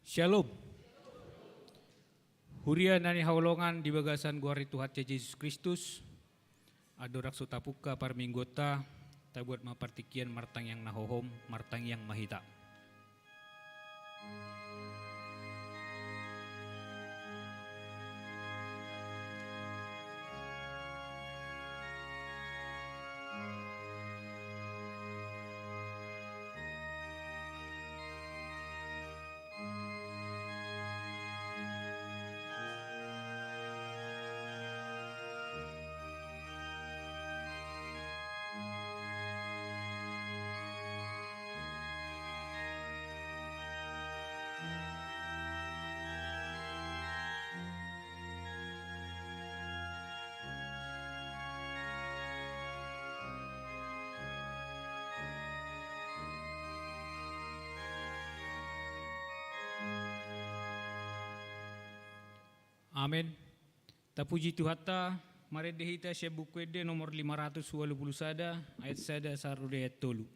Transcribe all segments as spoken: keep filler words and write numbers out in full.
Shalom. Huria na hinaholongan di bagasan goar ni Tuhanta Jesus Kristus, andorang so tapungka parmingguonta, tabuat ma partingkian martangiang na hohom, martangiang ma hita. Amen. Tapuji Tuhanta, marende hita sian Buku Ende nomor lima ratus ualu pulu sada, ayat sada sahat tu ayat tolu.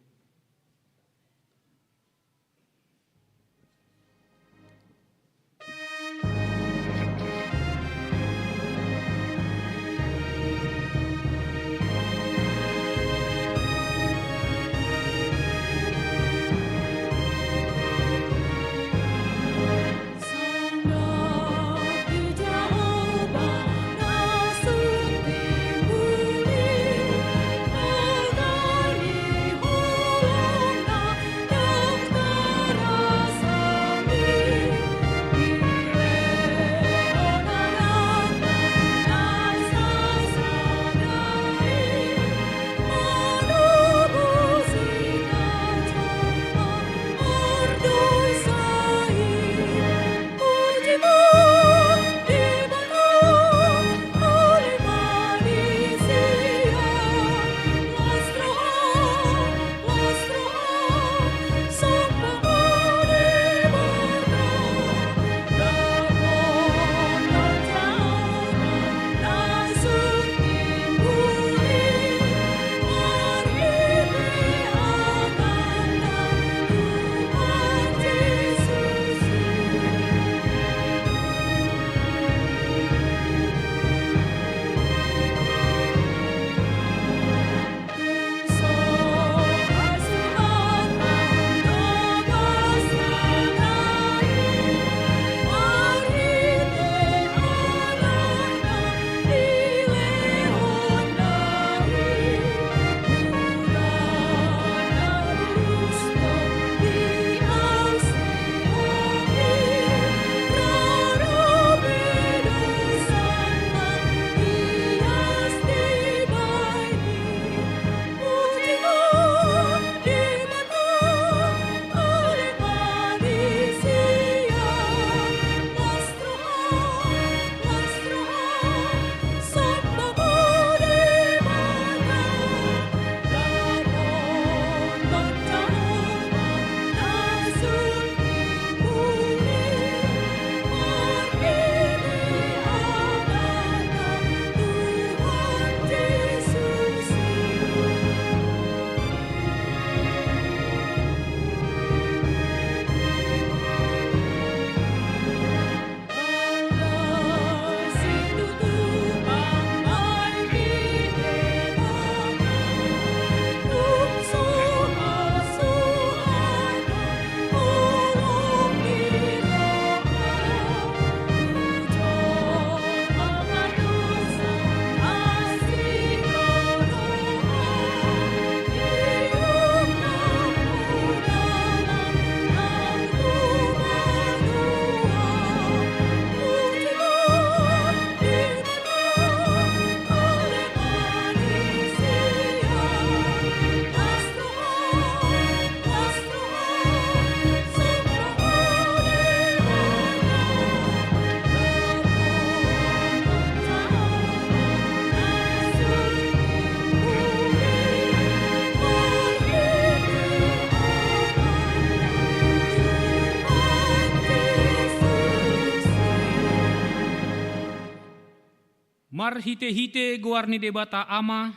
Marhitehite goar ni Debata Ama,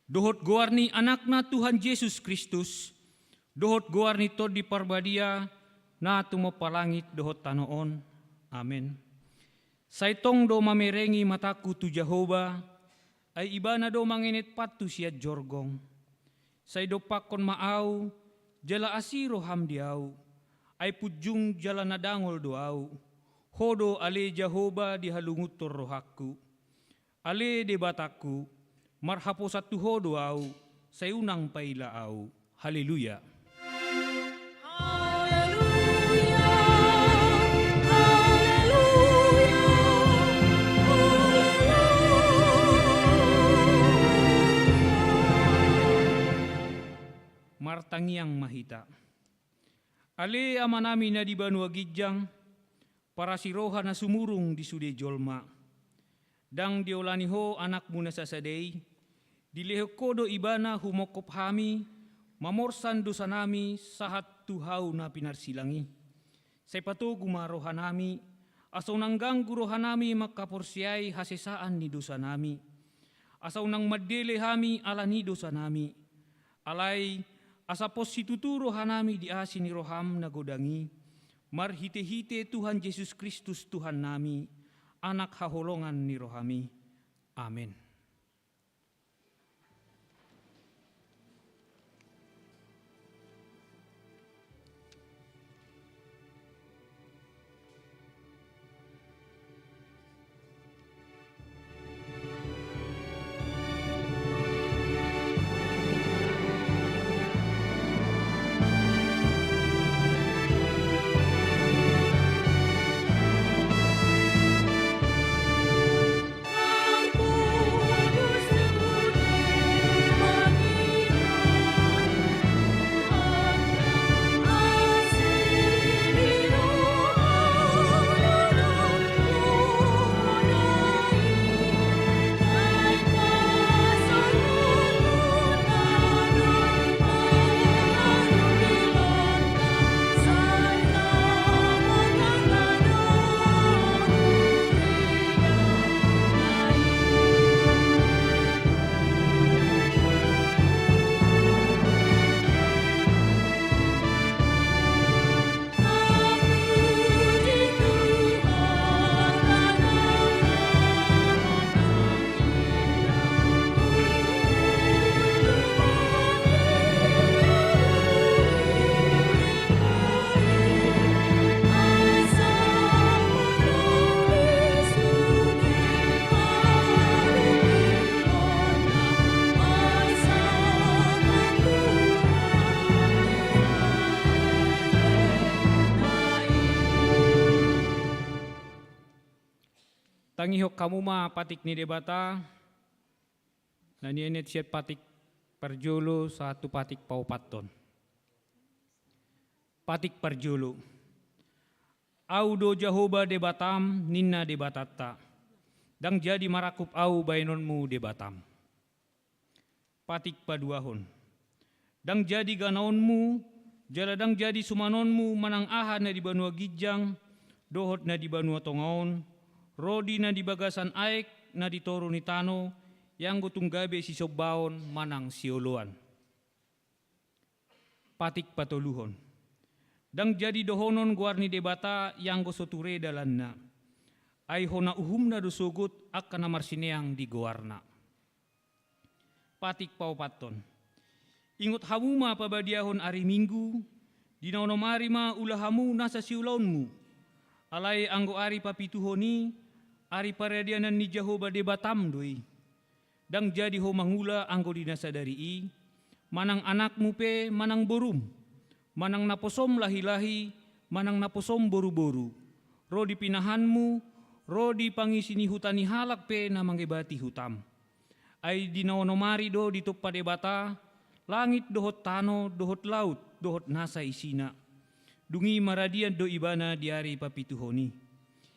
dohot goar ni Anakna Tuhan Jesus Kristus, dohot goar ni Tondi Parbadia, Na tumompa langit dohot tano on. Amen. Sai tong do mamerengi matangku tu Jahowa, ai Ibana do mangenet pantu sian jorgong. Sai dompakkon ma ahu, jala asi roham di ahu, ai punjung jala na dangol do ahu. Ho do ale Jahowa dihalungunhon rohangku. Ale Debatangku, marhaposan tu Ho do ahu, sai unang paila ahu. Haleluya. Haleluya, haleluya, haleluya. Martangiang ma hita. Ale Amanami na di banua ginjang, parasi roha na sumurung di sude jolma. Ndang diolani Ho Anakmu na sasada i, dilehon Ho do Ibana humongkop hami, mamorsan dosanami sahat tu hau na pinarsilang i. Sai patogu ma rohanami, asa unang ganggu rohanami mangkaporseai hasesaan ni dosanami. Asa unang mandele hami ala ni dosanami. Alai, asa pos situtu rohanami di asi ni roham na godang i, marhitehite Tuhan Jesus Kristus Tuhannami, Anak haholongan ni rohami. Amen. Tangihon hamu ma patik ni Debata, na nienet sian patik parjolo sahat tu patik paopathon. Patik parjolo. Ahu do Jahowa Debatam, ninna Debatanta. Ndang jadi marangkup ahu bahenonmu Debatam. Patik paduahon. Ndang jadi ganaonmu, jala ndang jadi sumanonmu manang aha na di banua ginjang, dohot na di banua tonga on, ro di na di bagasan aek, na di toru ni tano, ianggo tung gabe sisombaon manang sioloan. Patik patoluhon. Ndang jadi dohonon goar ni Debata ianggo so ture dalanna. Ai hona uhumna do sogot angka na marsineang di goarna. Patik paopathon. Ingot hamu ma pabadiahon ari Minggu, di na onom ari ma ula hamu nasa siulaonmu. Alai anggo ari papituhon i, ari paradianan ni Jahowa Debatam do i. Ndang jadi ho mangula anggo di na sadari i, manang anakmu pe, manang borum, manang naposom lahi-lahi, manang naposom boru-boru, ro di pinahanmu, ro di pangisi ni huta ni halak pe na mangebati hutam. Ai di na onom ari do ditompa Debata, langit dohot tano, dohot laut, dohot nasa isina. Dung i maradian do Ibana di ari papituhon i.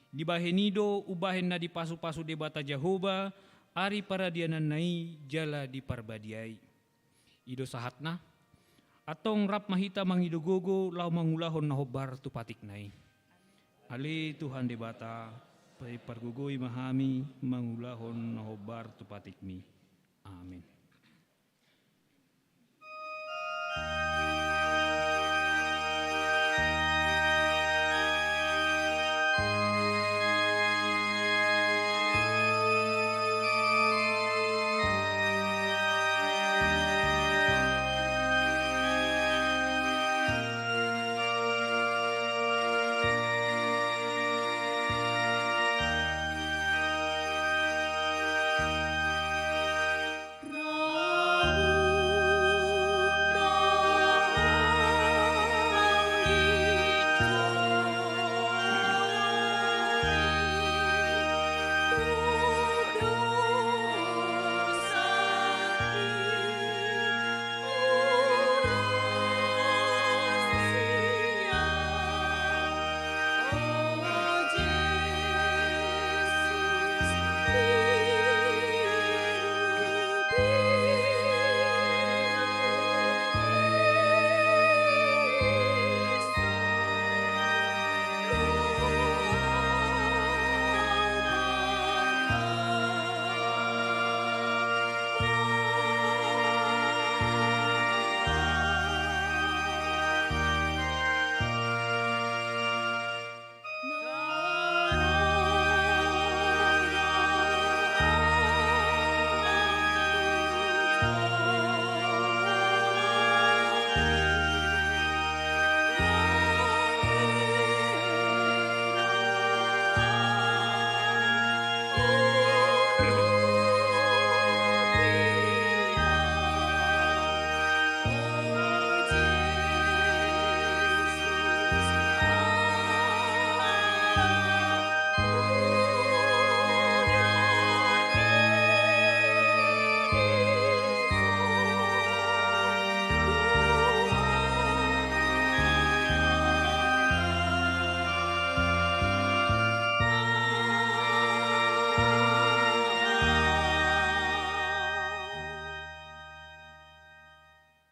Dibahen i do umbahen na dipasu-pasu Debata Jahowa ari paradiananna i jala diparbadiai. I do sahatna. Antong rap ma hita mangido gogo laho mangulahon na hombar tu patikna i. Ale Tuhan Debata, pargogoi ma hami mangulahon na hombar tu patikmi. Amen.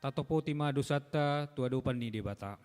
Totopoti ma dosanta tu adopan ni Debata.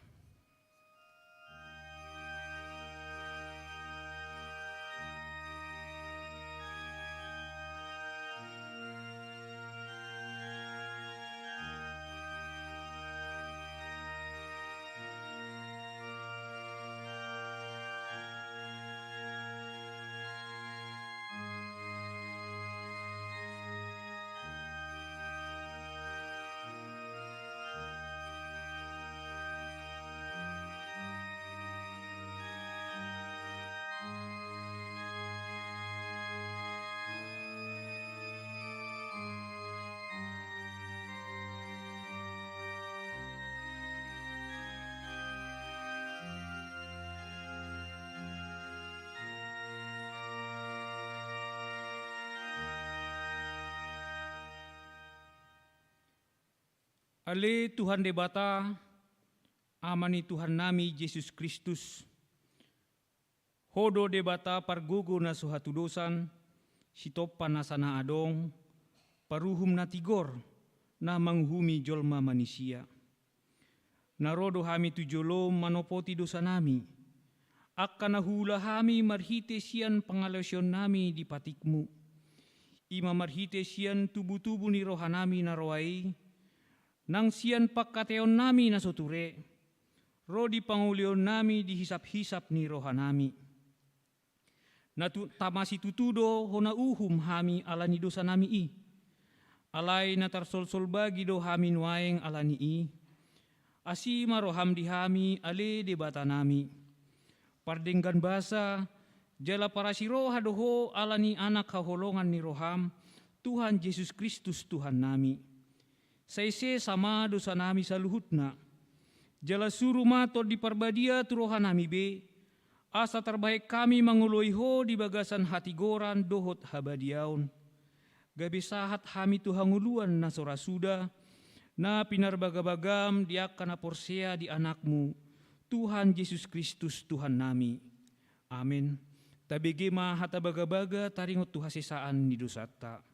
Ale Tuhan Debata, Ama ni Tuhannami Jesus Kristus, Ho do Debata pargogo na so hatudosan, sitompa nasa na adong, paruhum na tigor, na manguhumi jolma manisia. Na ro do hami tu jolom manopoti dosanami, angka na huula hami marhite sian pangalaosionnami di patikmu. I ma marhite sian tubutubu ni rohanami na roa i, nang sian pangkataionnami na so ture, ro di pangolihonnami di hisaphisap ni rohanami. Na tu-, tamasitutu do hona uhum hami ala ni dosanami i. Alai na tarsolsol bagi do hami nuaeng ala ni i. Asi ma roham di hami, ale Debatanami. Pardenggan basa, jala parasi roha do Ho ala ni Anak haholongan ni roham, Tuhan Jesus Kristus Tuhannami. Sai sesa ma dosanami saluhutna. Jala suru ma Tondi Parbadia tu rohanami be, asa tarbahen hami mangoloi Ho di bagasan hatigoran dohot habadiaon. Gabe sahat hami tu hangoluan na so ra suda, na pinarbagabagam di angka na porsea di Anakmu, Tuhan Jesus Kristus Tuhannami. Amen. Tabege ma hata bagabaga taringot tu hasesaan ni dosanta.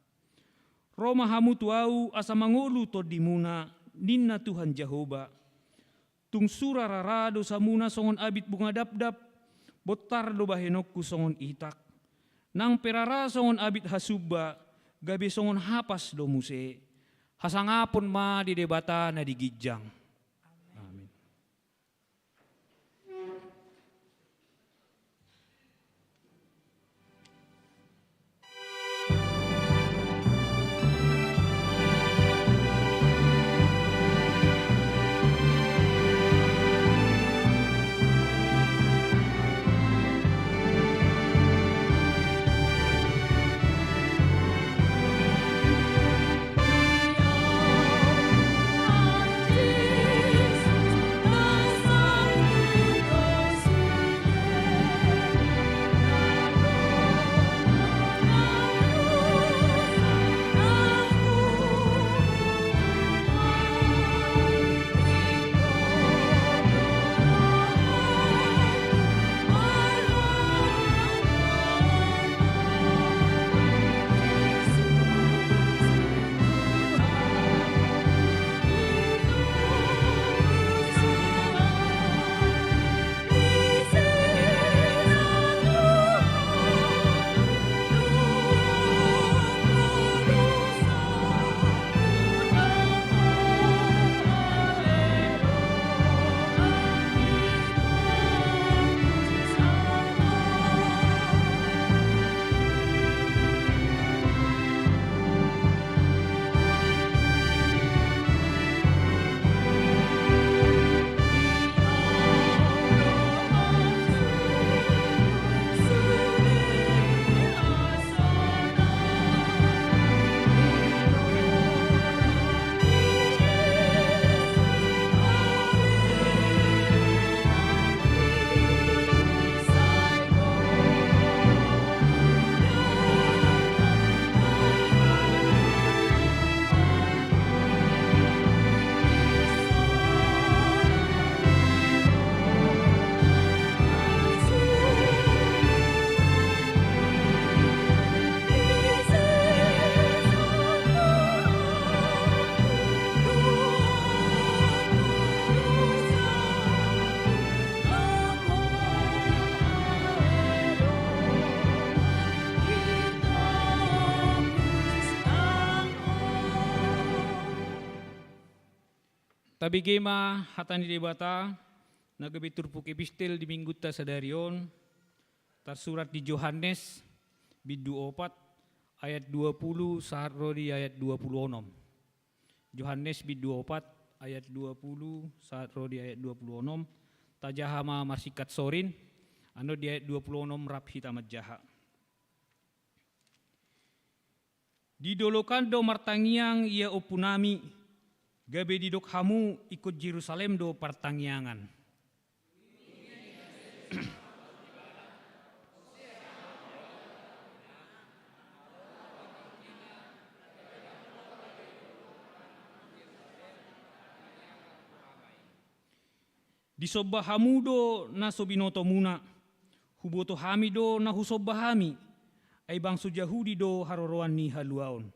Ro ma hamu tu Ahu asa mangolu tondimuna, ninna Tuhan Jahowa. Tung sura rara dosamuna songon abit bunga dapdap, bontar do bahenonku songon itak. Nang pe rara songon abit hasumba, gabe songon hapas do muse. Hasangapon ma di Debata na di ginjang. Amen. Tabege ma hata ni Debata na gabe turpuk epistel di minggunta sadari on, tarsurat di Johannes bindu opat ayat dua puluh sahat ro di ayat dua puluh onom. Johannes bindu opat ayat dua puluh sahat ro di ayat dua puluh onom. Tajaha ma marsingkat sorin, annon di ayat dua puluh onom rap hita manjaha. Didolokan do martangiang ia ompunami, gabe didok hamu ingkon Jerusalem do partangiangan. Disomba hamu do na so binotomuna, huboto hami do na husomba hami, ai bangso Jahudi do haroroan ni haluaon.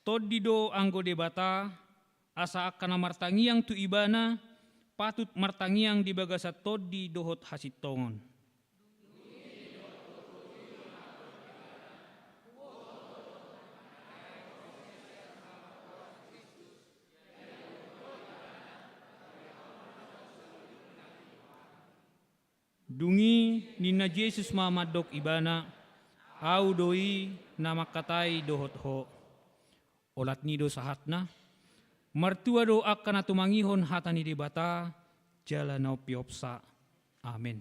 Tondi do anggo Debata, asa angka na martangiang tu Ibana patut martangiang di bagasan tondi dohot hasintongon. Dung i ninna Jesus ma mandok ibana, Ahu do i na mangkatai dohot ho. Olat ni do sahatna. Martua do angka na tumangihon hata ni Debata jala na umpeopsa. Amen.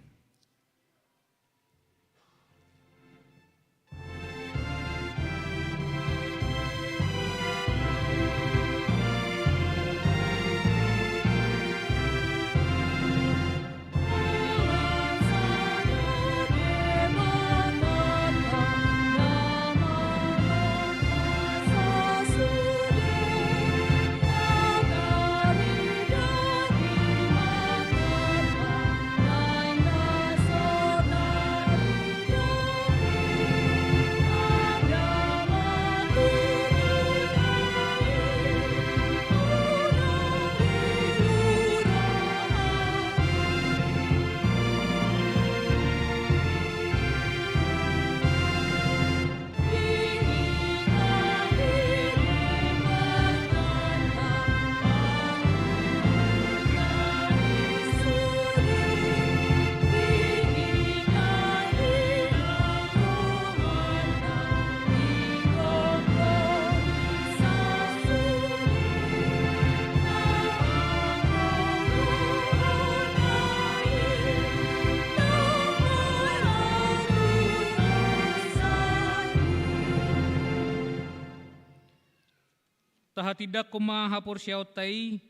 Tahatindangkon ma haporseaonta i,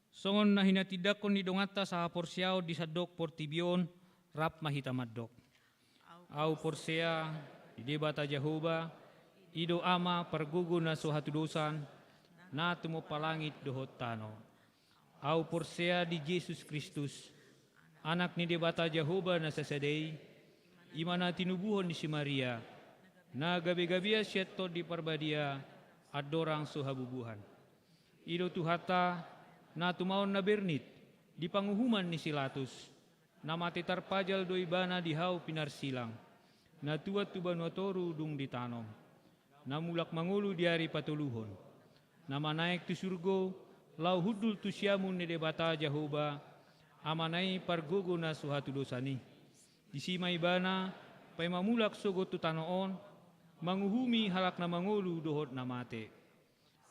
songon na hinatindangkon ni donganta sahaporseaon di sandok portibi on, rap ma hita mandok. Ahu porsea di Debata Jahowa, i do Ama pargogo na so hatudosan, na tumompa langit dohot tano. Ahu porsea di Jesus Kristus, Anak ni Debata Jahowa na sasada i, i ma na tinubuhon ni si Maria, na gabegabean sian Tondi Parbadia, andorang so habubuhan. I do Tuhanta, na tumaon na bernit di panguhuman ni si Latus, na mate tarpajal do Ibana di hau pinarsilang, na tuat tu banua toru dung ditanom, na mulak mangolu di ari patoluhon, na manaek tu surgo, laho hundul tu siamun ni Debata Jahowa, Amana i pargogo na so hatudosan i. Disi ma Ibana paima mulak sogot tu tano on, manguhumi halak na mangolu dohot na mate.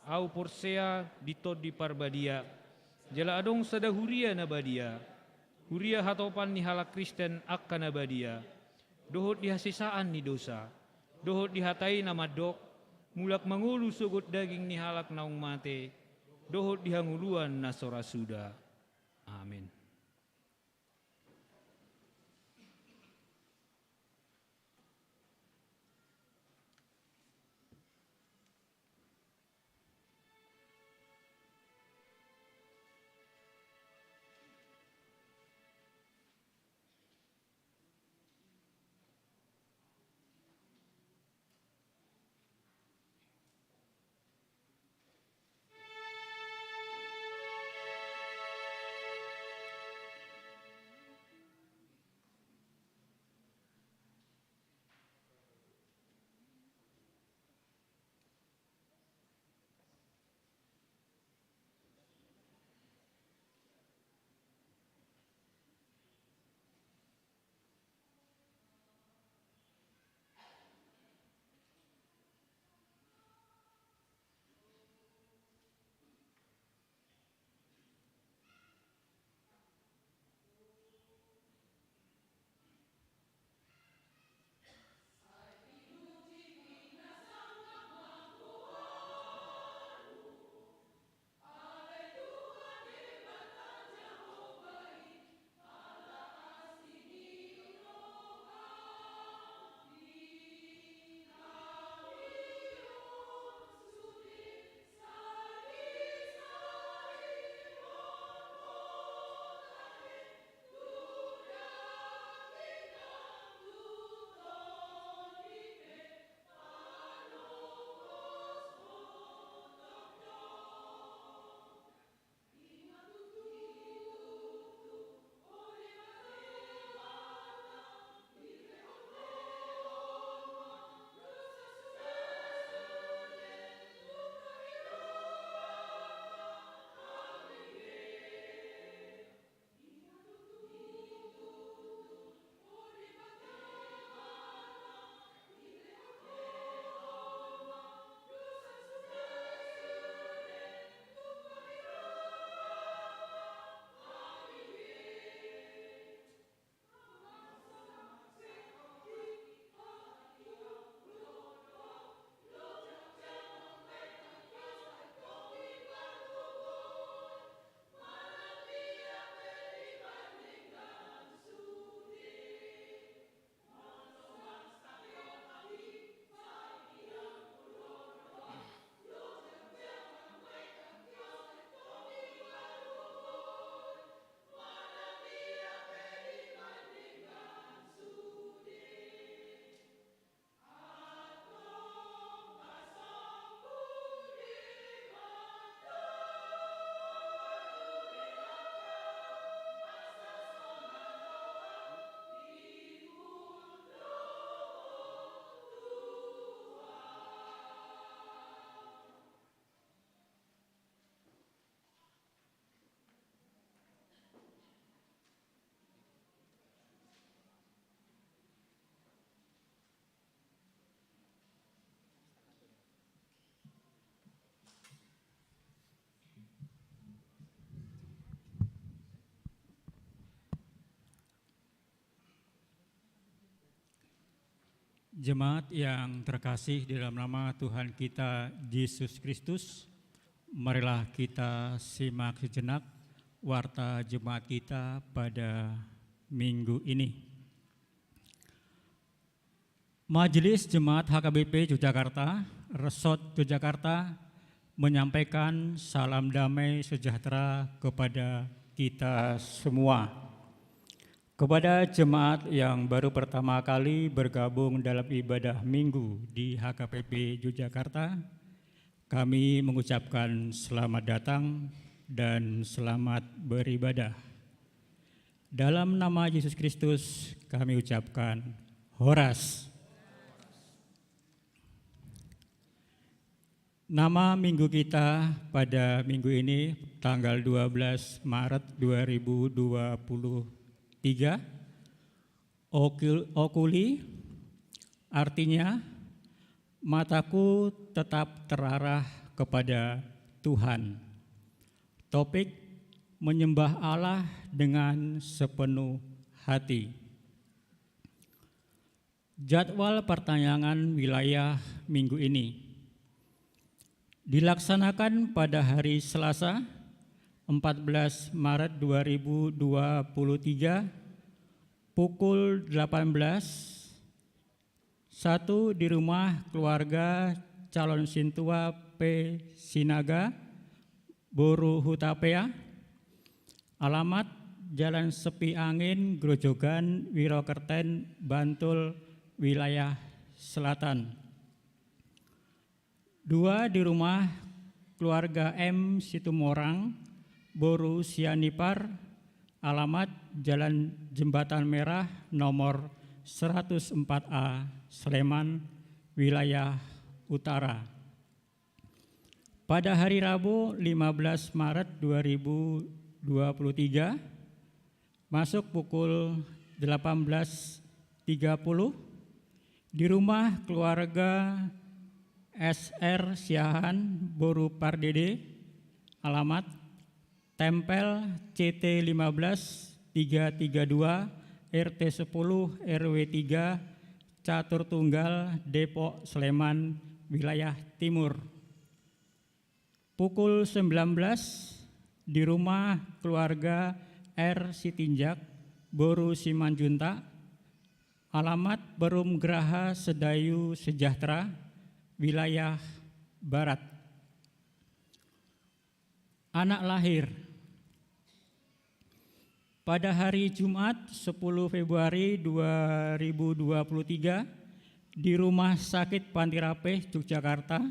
Ahu porsea di Tondi Parbadia, jala adong sada huria na badia, huria hatopan ni halak Kristen angka na badia, dohot di hasesaan ni dosa, dohot di hata i na mandok, mulak mangolu sogot daging ni halak naung mate, dohot di hangoluan na so ra suda. Amen. Jemaat yang terkasih di dalam nama Tuhan kita Yesus Kristus, marilah kita simak sejenak warta jemaat kita pada minggu ini. Majelis Jemaat H K B P Yogyakarta, Resort Yogyakarta, menyampaikan salam damai sejahtera kepada kita semua. Kepada jemaat yang baru pertama kali bergabung dalam ibadah Minggu di H K P P Yogyakarta, kami mengucapkan selamat datang dan selamat beribadah. Dalam nama Yesus Kristus kami ucapkan horas. Nama minggu kita pada minggu ini, tanggal dua belas Maret dua ribu dua puluh tiga, okul-, oculi, artinya mataku tetap terarah kepada Tuhan. Topik: menyembah Allah dengan sepenuh hati. Jadwal pertanyaan wilayah minggu ini dilaksanakan pada hari Selasa, empat belas Maret dua ribu dua puluh tiga, pukul delapan belas, satu di rumah keluarga calon sintua P Sinaga, Boru Hutapea, alamat Jalan Sepi Angin, Grojogan, Wirokerten, Bantul, Wilayah Selatan. Dua di rumah keluarga M Situmorang, Boru Sianipar, alamat Jalan Jembatan Merah nomor seratus empat A, Sleman, Wilayah Utara. Pada hari Rabu, lima belas Maret dua ribu dua puluh tiga, masuk pukul delapan belas tiga puluh, di rumah keluarga S R Siahaan, Boru Pardede, alamat Tempel, C T lima belas tiga tiga dua, R T sepuluh, R W tiga, Catur Tunggal, Depok, Sleman, Wilayah Timur. Pukul sembilan belas, di rumah keluarga R Sitinjak, Boru Simanjuntak, alamat Perum Graha, Sedayu Sejahtera, Wilayah Barat. Anak lahir. Pada hari Jumat, sepuluh Februari dua ribu dua puluh tiga, di Rumah Sakit Panti Rapih, Yogyakarta,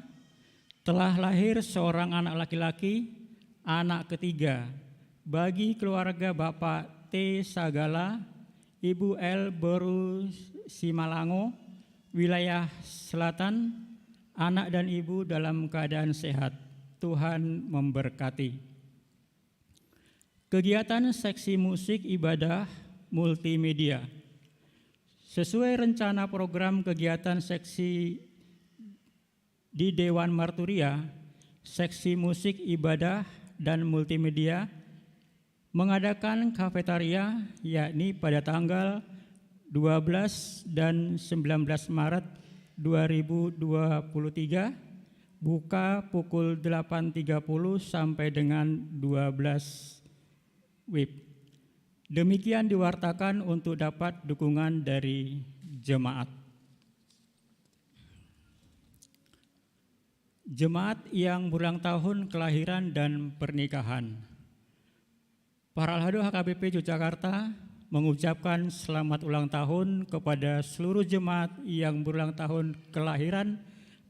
telah lahir seorang anak laki-laki, anak ketiga, bagi keluarga Bapak T Sagala, Ibu L Boru Simalango, Wilayah Selatan, anak dan ibu dalam keadaan sehat. Tuhan memberkati. Kegiatan seksi musik ibadah multimedia. Sesuai rencana program kegiatan seksi di Dewan Marturia, seksi musik ibadah dan multimedia mengadakan kafetaria, yakni pada tanggal dua belas dan sembilan belas Maret dua ribu dua puluh tiga, buka pukul delapan tiga puluh sampai dengan dua belas wib. Demikian diwartakan untuk dapat dukungan dari jemaat. Jemaat yang berulang tahun kelahiran dan pernikahan. Parhalado H K B P Yogyakarta mengucapkan selamat ulang tahun kepada seluruh jemaat yang berulang tahun kelahiran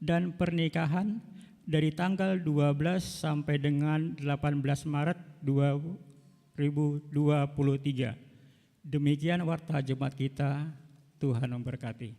dan pernikahan dari tanggal dua belas sampai dengan delapan belas Maret dua ribu dua puluh tiga. Demikian warta jemaat kita, Tuhan memberkati.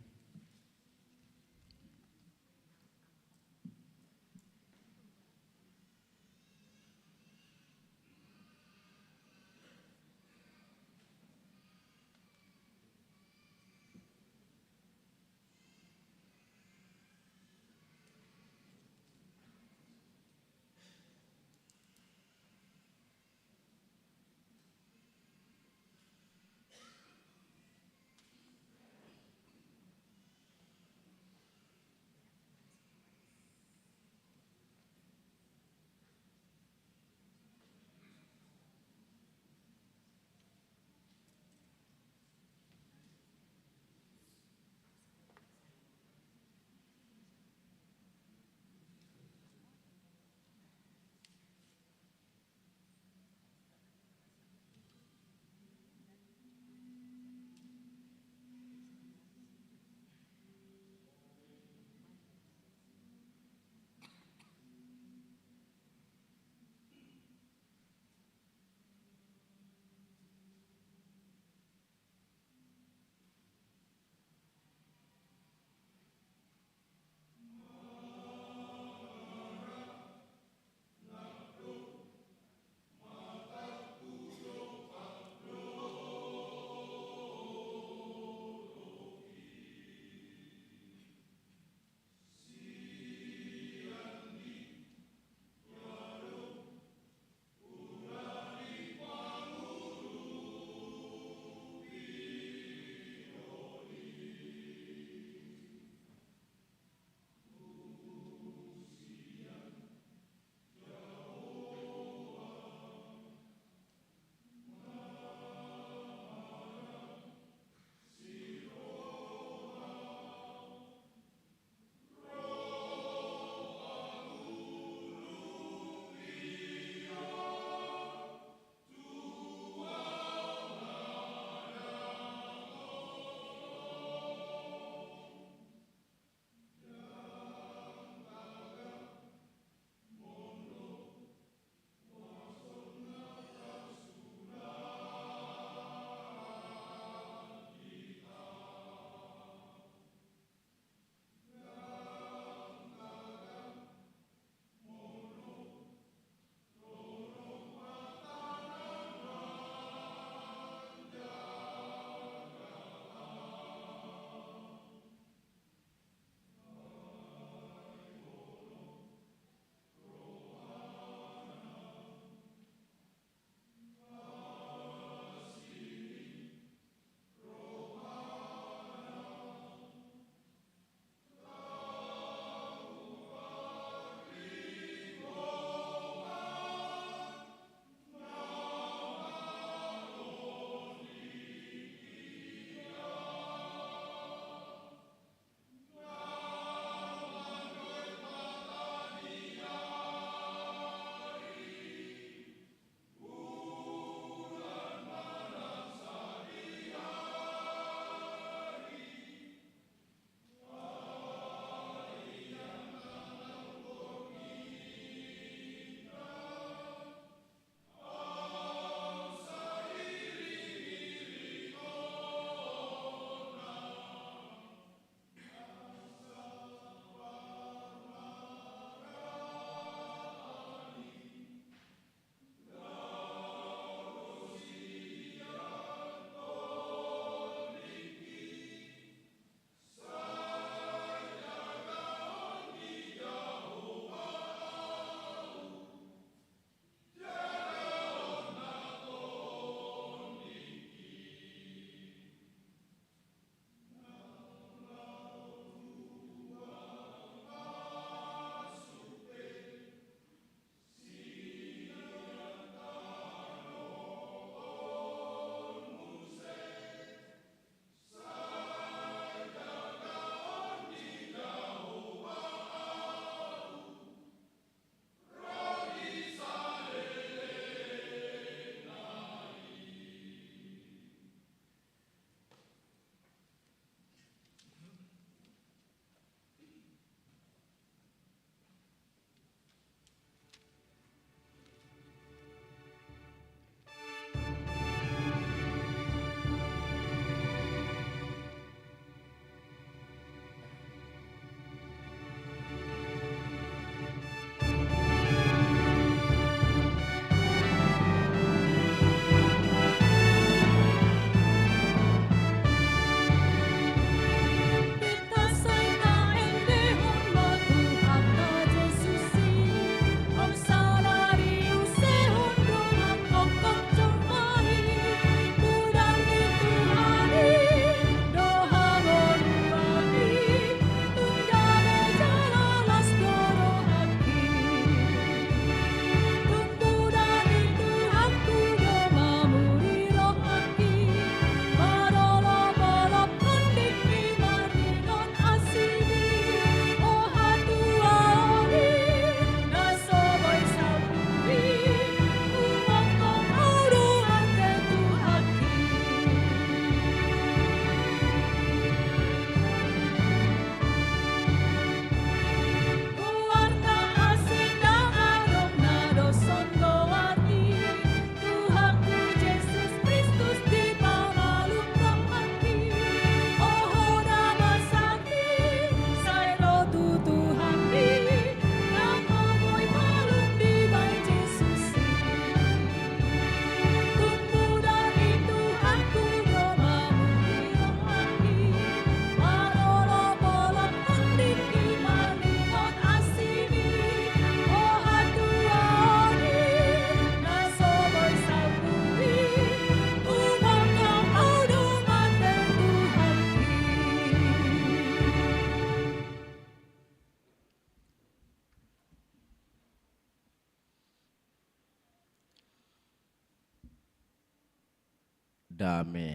Dame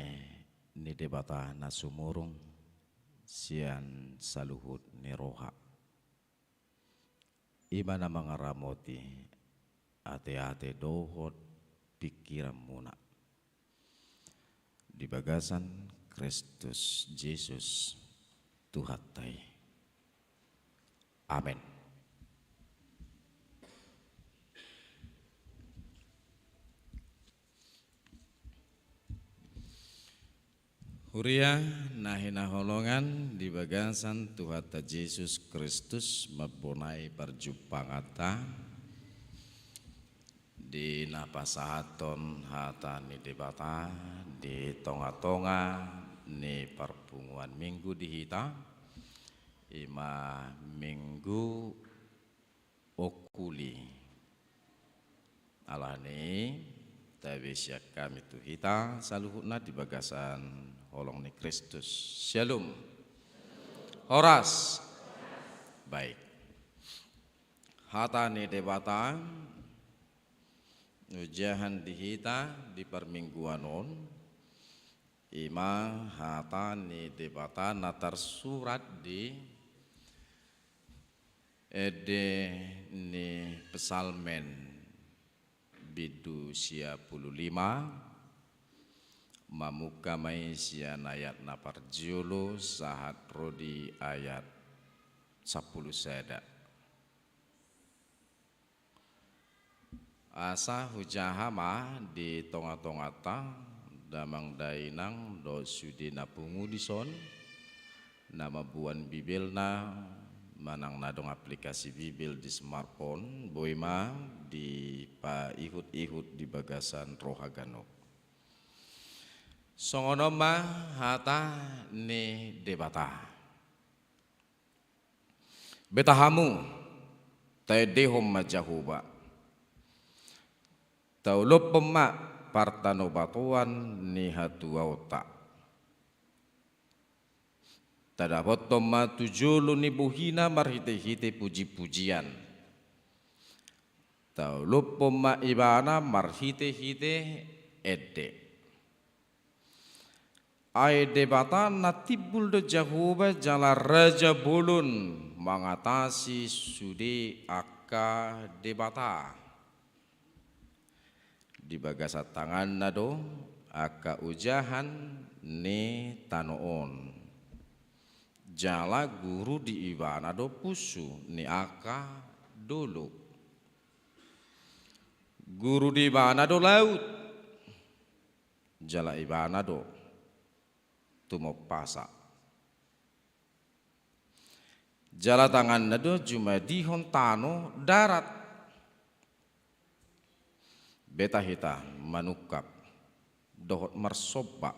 ni Debata na sumurung sian saluhut ni roha, i ma na mangaramoti ateate dohot pingkiranmuna di bagasan Kristus Jesus Tuhanta i. Amen. Huria na hinaholongan di bagasan Tuhanta Jesus Kristus, mambonai parjumpanganta di na pasahathon hata ni Debata di tongatonga ni parpunguan Minggu di hita, i ma Minggu Okuli. Alani i, tabe sian hami tu hita saluhutna di bagasan holong ni Kristus. Syalom. Horas. Baik. Hata ni Debata, ojahan di hita di parmingguan on, i ma hata ni Debata na tarsurat di ende ni Psalmen bindu sia pulu lima, mamungka ma i sian ayat na parjolo sahat ro di ayat sampulu sada. Asa hujaha ma di tongatonganta, damang dainang dohot sude na pungu dison, na mamboan Bibelna manang na adong aplikasi Bibel di smartphone, boi ma dipaihutihut di bagasan roha ganup. Songon on ma hata ni Debata. Beta hamu, taendehon ma Jahowa. Taolophon ma partanobatoan ni hatuaonta. Tadapothon ma tu jolo ni bohina marhitehite pujipujian. Taolophon ma Ibana marhitehite ende. Ai Debata na timbul do Jahowa jala raja bolon mangatasi sude angka debata. Di bagasan tanganna do angka ojahan ni tano on. Jala guru di Ibana do punsu ni angka dolok. Guru di Ibana do laut. Jala Ibana do tumompasa. Jala tanganna do jumadihon tano darat. Beta hita manungkap dohot marsomba,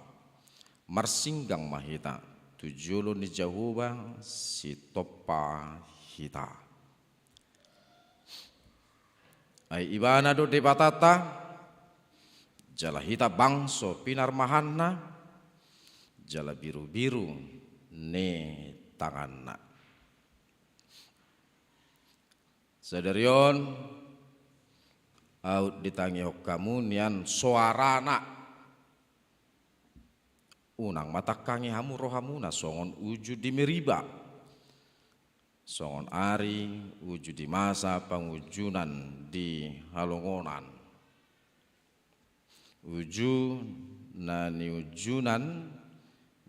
marsinggang ma hita tu jolo ni Jahowa sitompa hita. Ai Ibana do Debatanta, jala hita bangso pinarmahanna, jala birubiru ni tanganna. Sadari on, aut ditangihon hamu nian soarana. Unang ma tangkangi hamu rohamuna songon uju di Meriba, songon ari uju di masa pangunjunan di halongonan. Uju na niunjunan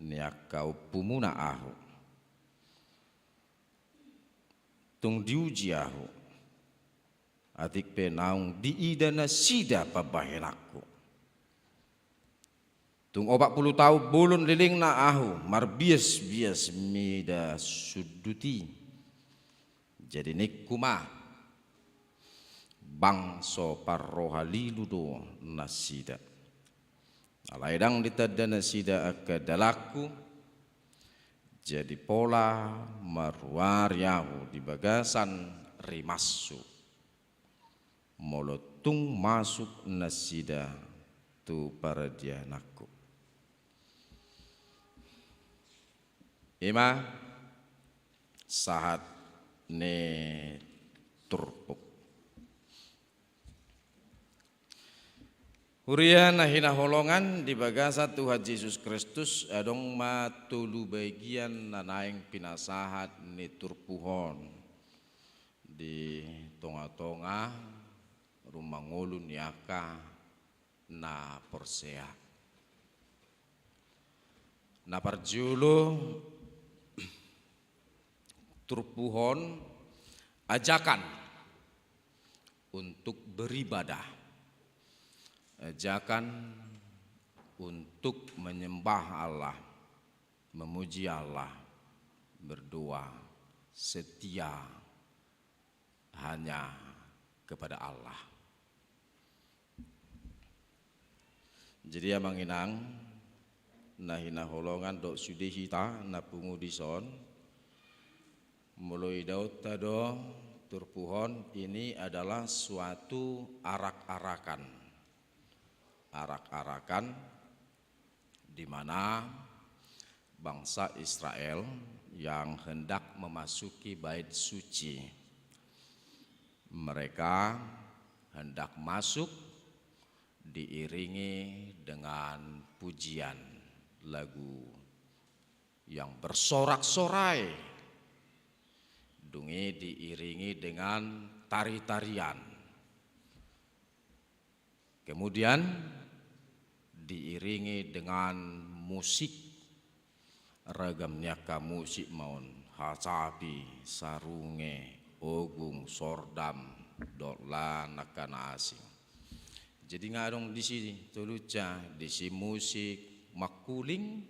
ni angka ompumuna ahu. Tung diuji ahu, atik pe naung diida nasida pambahenanku. Tung opat pulu taon bolon lelengna ahu marbiasbias mida sundut i. Jadi ningku ma, bangso parroha lilu do nasida. Alai ndang ditanda nasida angka dalanku, jadi pola maruari ahu di bagasan rimashu. Molo tung masuk nasida tu paradiananku. I ma sahat ni turpuk. Huria na hinaholongan di bagasan Tuhan Jesus Kristus, adong ma tolu bagian na naeng pinasahat ni turpuk on di tonga-tonga rumah ngolu ni angka na porsea. Na parjolo, turpuk on ajakan untuk beribadah, ajakan untuk menyembah Allah, memuji Allah, berdoa, setia hanya kepada Allah. Jadi amang inang na hinaholongan dohot sude hita na pungu dison, molo idaonta do turpuk on ini adalah suatu arak-arakan. Arak-arakan di mana bangsa Israel yang hendak memasuki Bait Suci, mereka hendak masuk diiringi dengan pujian, lagu yang bersorak-sorai, dung i diiringi dengan tari-tarian. Kemudian diiringi dengan musik, ragam ni angka musik ma on, hacapi, sarunge, ogung, sordam, dohot na angka na asing. Jadi nga adong disi tolunsa, disi musik mangkuling,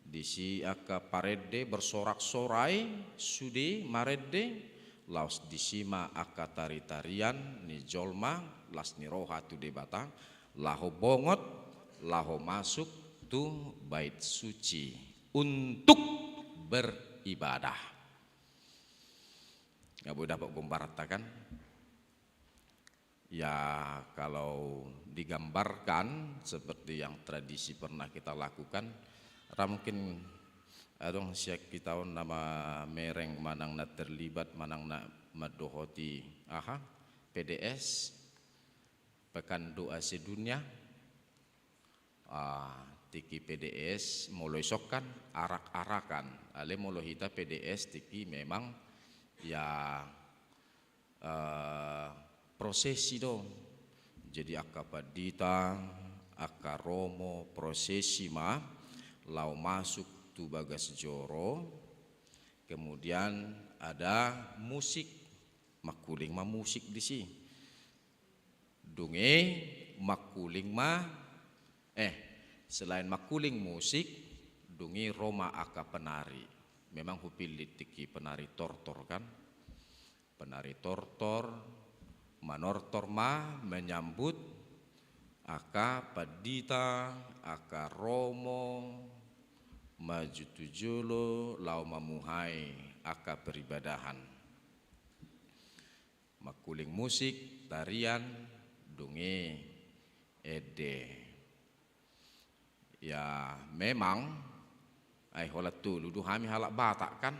disi angka parende bersorak-sorai sude marende, laos disi ma angka tari-tarian ni jolma las ni roha tu Debata, laho bongot, laho masuk tu Bait Suci untuk beribadah. Nga boi dapot gombaranta kan? Ya, kalau digambarkan seperti yang tradisi pernah kita lakukan, ra mungkin adong sian hita on na mamereng manang na terlibat manang na mandohoti aha, P D S, Pekan Doa Sedunia. Ah, tingki P D S molo ison kan arak-arakan, alai molo hita P D S tingki memang ya, eh, prosesi do. Jadi angka pandita, angka romo, prosesi ma laho masuk tu bagas joro. Kemudian ada musik, mangkuling ma musik disi. Dung i mangkuling ma, eh, selain mangkuling musik, dung i ro ma angka penari. Memang hupillit tingki penari tortor kan. Penari tortor, manortor ma menyambut angka pandita, angka romo, maju tu jolo, laho mamuhai angka peribadahan. Mangkuling musik, tarian, dung i ende. Ya, memang, ai holan tolu do hami halak Batak kan.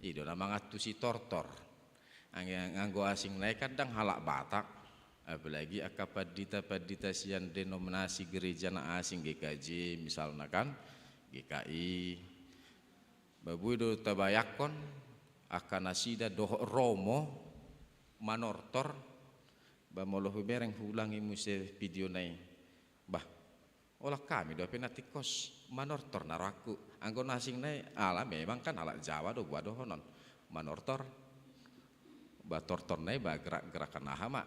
I do na mangantusi tortor. Ang-, anggo asing nai kan ndang halak Batak. Apalagi angka pandita-pandita sian denominasi gereja na asing, G K J misalna kan, G K I. Ba boi do tabayangkon angka nasida dohot romo manortor. Ba molo hubereng huulangi muse video nai. Bah, holan hami dope na tingkos manortor na rohangku. Anggo na asing nai, ala memang kan halak Jawa do, boha dohonon manortor. Ba tortor nai ba gerak-gerakan aha ma.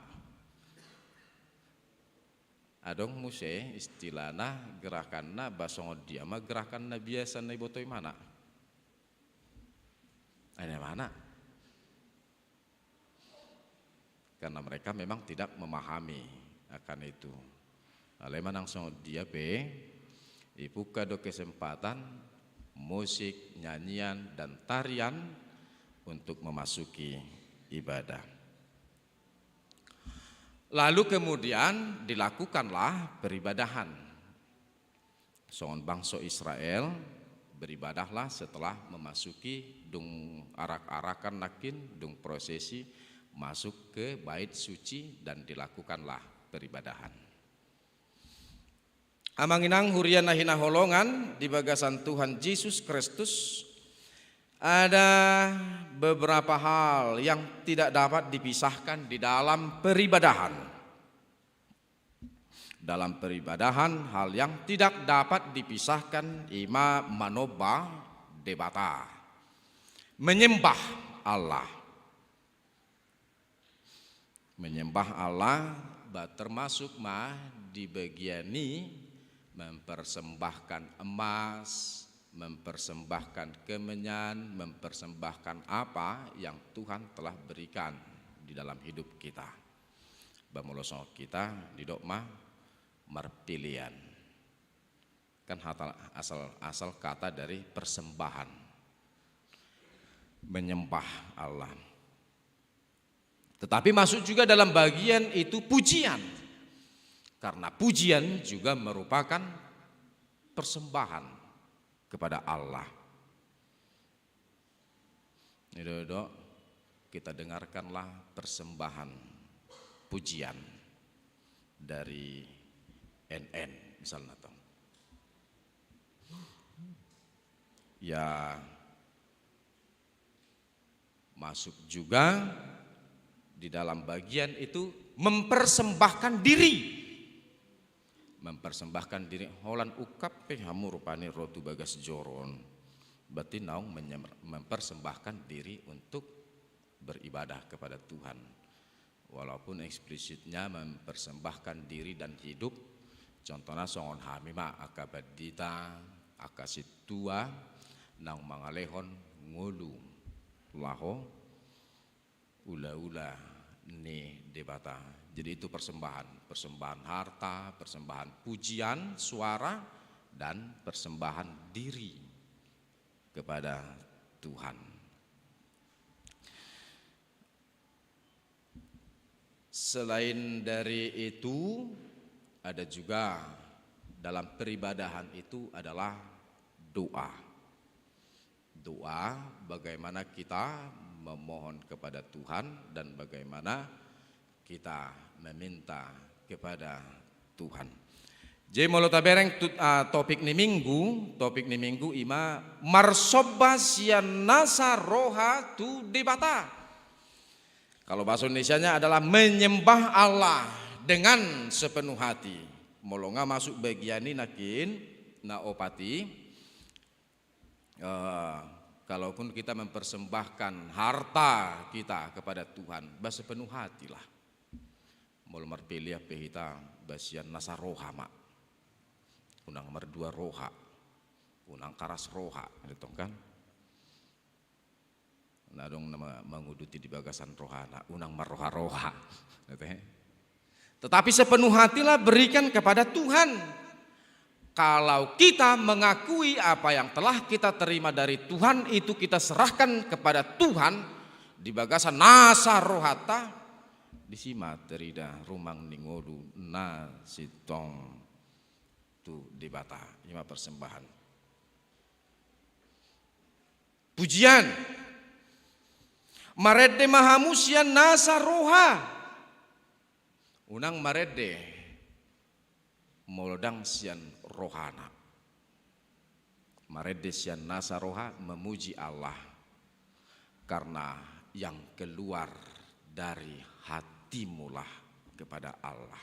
Adong muse istilahna gerakanna, ba songon dia ma gerakan na biasa na iboto imana. Ai na imana. Karena mereka memang tidak memahami akan itu. Alai manang songon dia pe, dibuka do kesempatan musik, nyanyian, dan tarian untuk memasuki ibadah. Lalu kemudian dilakukanlah peribadahan. Songon bangso Israel, beribadahlah setelah memasuki dung arak-arakan nangkin, dung prosesi masuk ke bait suci dan dilakukanlah peribadahan. Amang inang huria na hinaholongan di bagasan Tuhan Jesus Kristus, ada beberapa hal yang tidak dapat dipisahkan di dalam peribadahan. Dalam peribadahan, hal yang tidak dapat dipisahkan ima manomba Debata, menyembah Allah. Menyembah Allah, ba termasuk ma di bagian i mempersembahkan emas, mempersembahkan kemenyan, mempersembahkan apa yang Tuhan telah berikan di dalam hidup kita. Ba molo songon hita didok ma marpelean. Kan hata, asal, asal kata dari persembahan. Menyembah Allah. Tetapi masuk juga dalam bagian itu pujian. Karena pujian juga merupakan persembahan kepada Allah. Ido, ido, kita dengarkanlah persembahan pujian dari N N, misalnya, tong. Ya, masuk juga di dalam bagian itu mempersembahkan diri. Mempersembahkan diri, holan ungkap pe hamu rupani ro tu bagas joro on. Berarti naung menyem-, mempersembahkan diri untuk beribadah kepada Tuhan. Walaupun eksplisitnya mempersembahkan diri dan hidup, contohna songon hami ma angka pandita, angka sintua, naung mangalehon ngolu laho ulaula ni Debata. Jadi itu persembahan, persembahan harta, persembahan pujian, suara, dan persembahan diri kepada Tuhan. Selain dari itu, ada juga dalam peribadahan itu adalah doa. Doa, bagaimana kita memohon kepada Tuhan dan bagaimana kita meminta kepada Tuhan. Jadi molo tabereng tu, ah, topik ni minggu, topik ni minggu ima marsomba sian nasa roha tu Debata. Kalau bahasa Indonesianya adalah menyembah Allah dengan sepenuh hati. Molo nga masuk bagian i nangkin, na opat i, eh, kalaupun kita mempersembahkan harta kita kepada Tuhan, ba sepenuh hatilah. Molo marpelean pe hita, ba sian nasa roha ma. Unang mardua roha, unang karas roha, gitu kan? Na adong na ma-, manguduti di bagasan rohana, unang marroha-roha. Gitu, he? Tetapi sepenuh hatilah berikan kepada Tuhan. Kalau kita mengakui apa yang telah kita terima dari Tuhan, itu kita serahkan kepada Tuhan di bagasan nasa rohanta, disi ma tarida rumang ni ngolu na sintong tu Debata. Ima persembahan. Pujian. Marende ma hamu sian nasa roha. Unang marende molo ndang sian rohana. Marende sian nasa roha memuji Allah. Karena yang keluar dari hatimulah kepada Allah.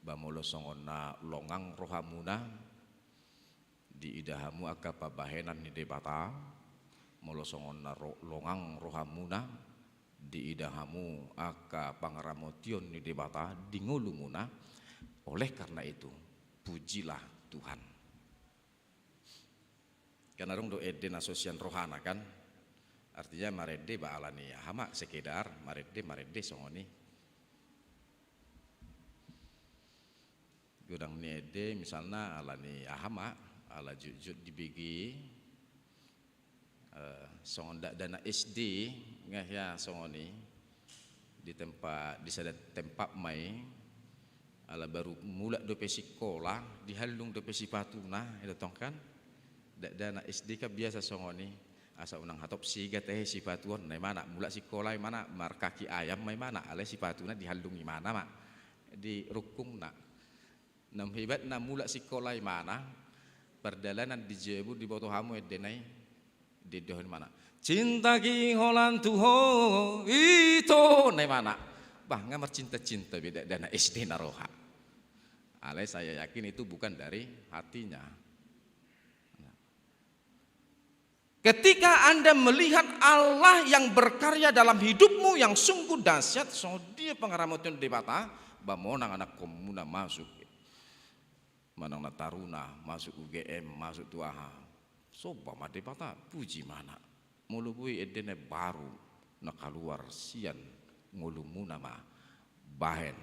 Ba molo songon na longang rohamuna, diida hamu angka pambahenan ni Debata, molo songon na ro-, longang rohamuna, diida hamu angka pangaramotion ni Debata di ngolumuna, oleh karena itu, pujilah Tuhan. Kan adong do ende na so sian rohana kan, artinya marende ba ala ni aha ma, sekedar marende, marende songon i. Godang ni ende misalna ala ni aha ma, ala jotjot dibege, eh, songon dakdanak S D, nga hea songon i, di tempat, di sada tempat ma i, ala baru mulak dope sikola, dihallung dope sipatuna, i do tong kan, dakdanak S D kan biasa songon i, asa unang hatop sega tahe sipatu on, na imana, mulak sikola imana, markaki ayam ma imana, alai sipatuna dihallung imana ma, di rungkungna. Na hebatna mulak sikola imana, pardalanan di jabu diboto hamu endena i, didohon imana, "Cinta ki holan tu ho ito," na imana. Bah, nga marcinta-cinta be dakdanak S D na roha. Alai saya yakin itu bukan dari hatinya. Ketika Anda melihat Allah yang berkarya dalam hidupmu yang sungguh dahsyat, songon dia pangaramotion Debata, ba monang anakkonmuna masuk. Manang na taruna, masuk U G M, masuk tu aha. Somba ma Debata, puji ma na. Molo boi endena baru na kaluar sian ngolumuna ma bahen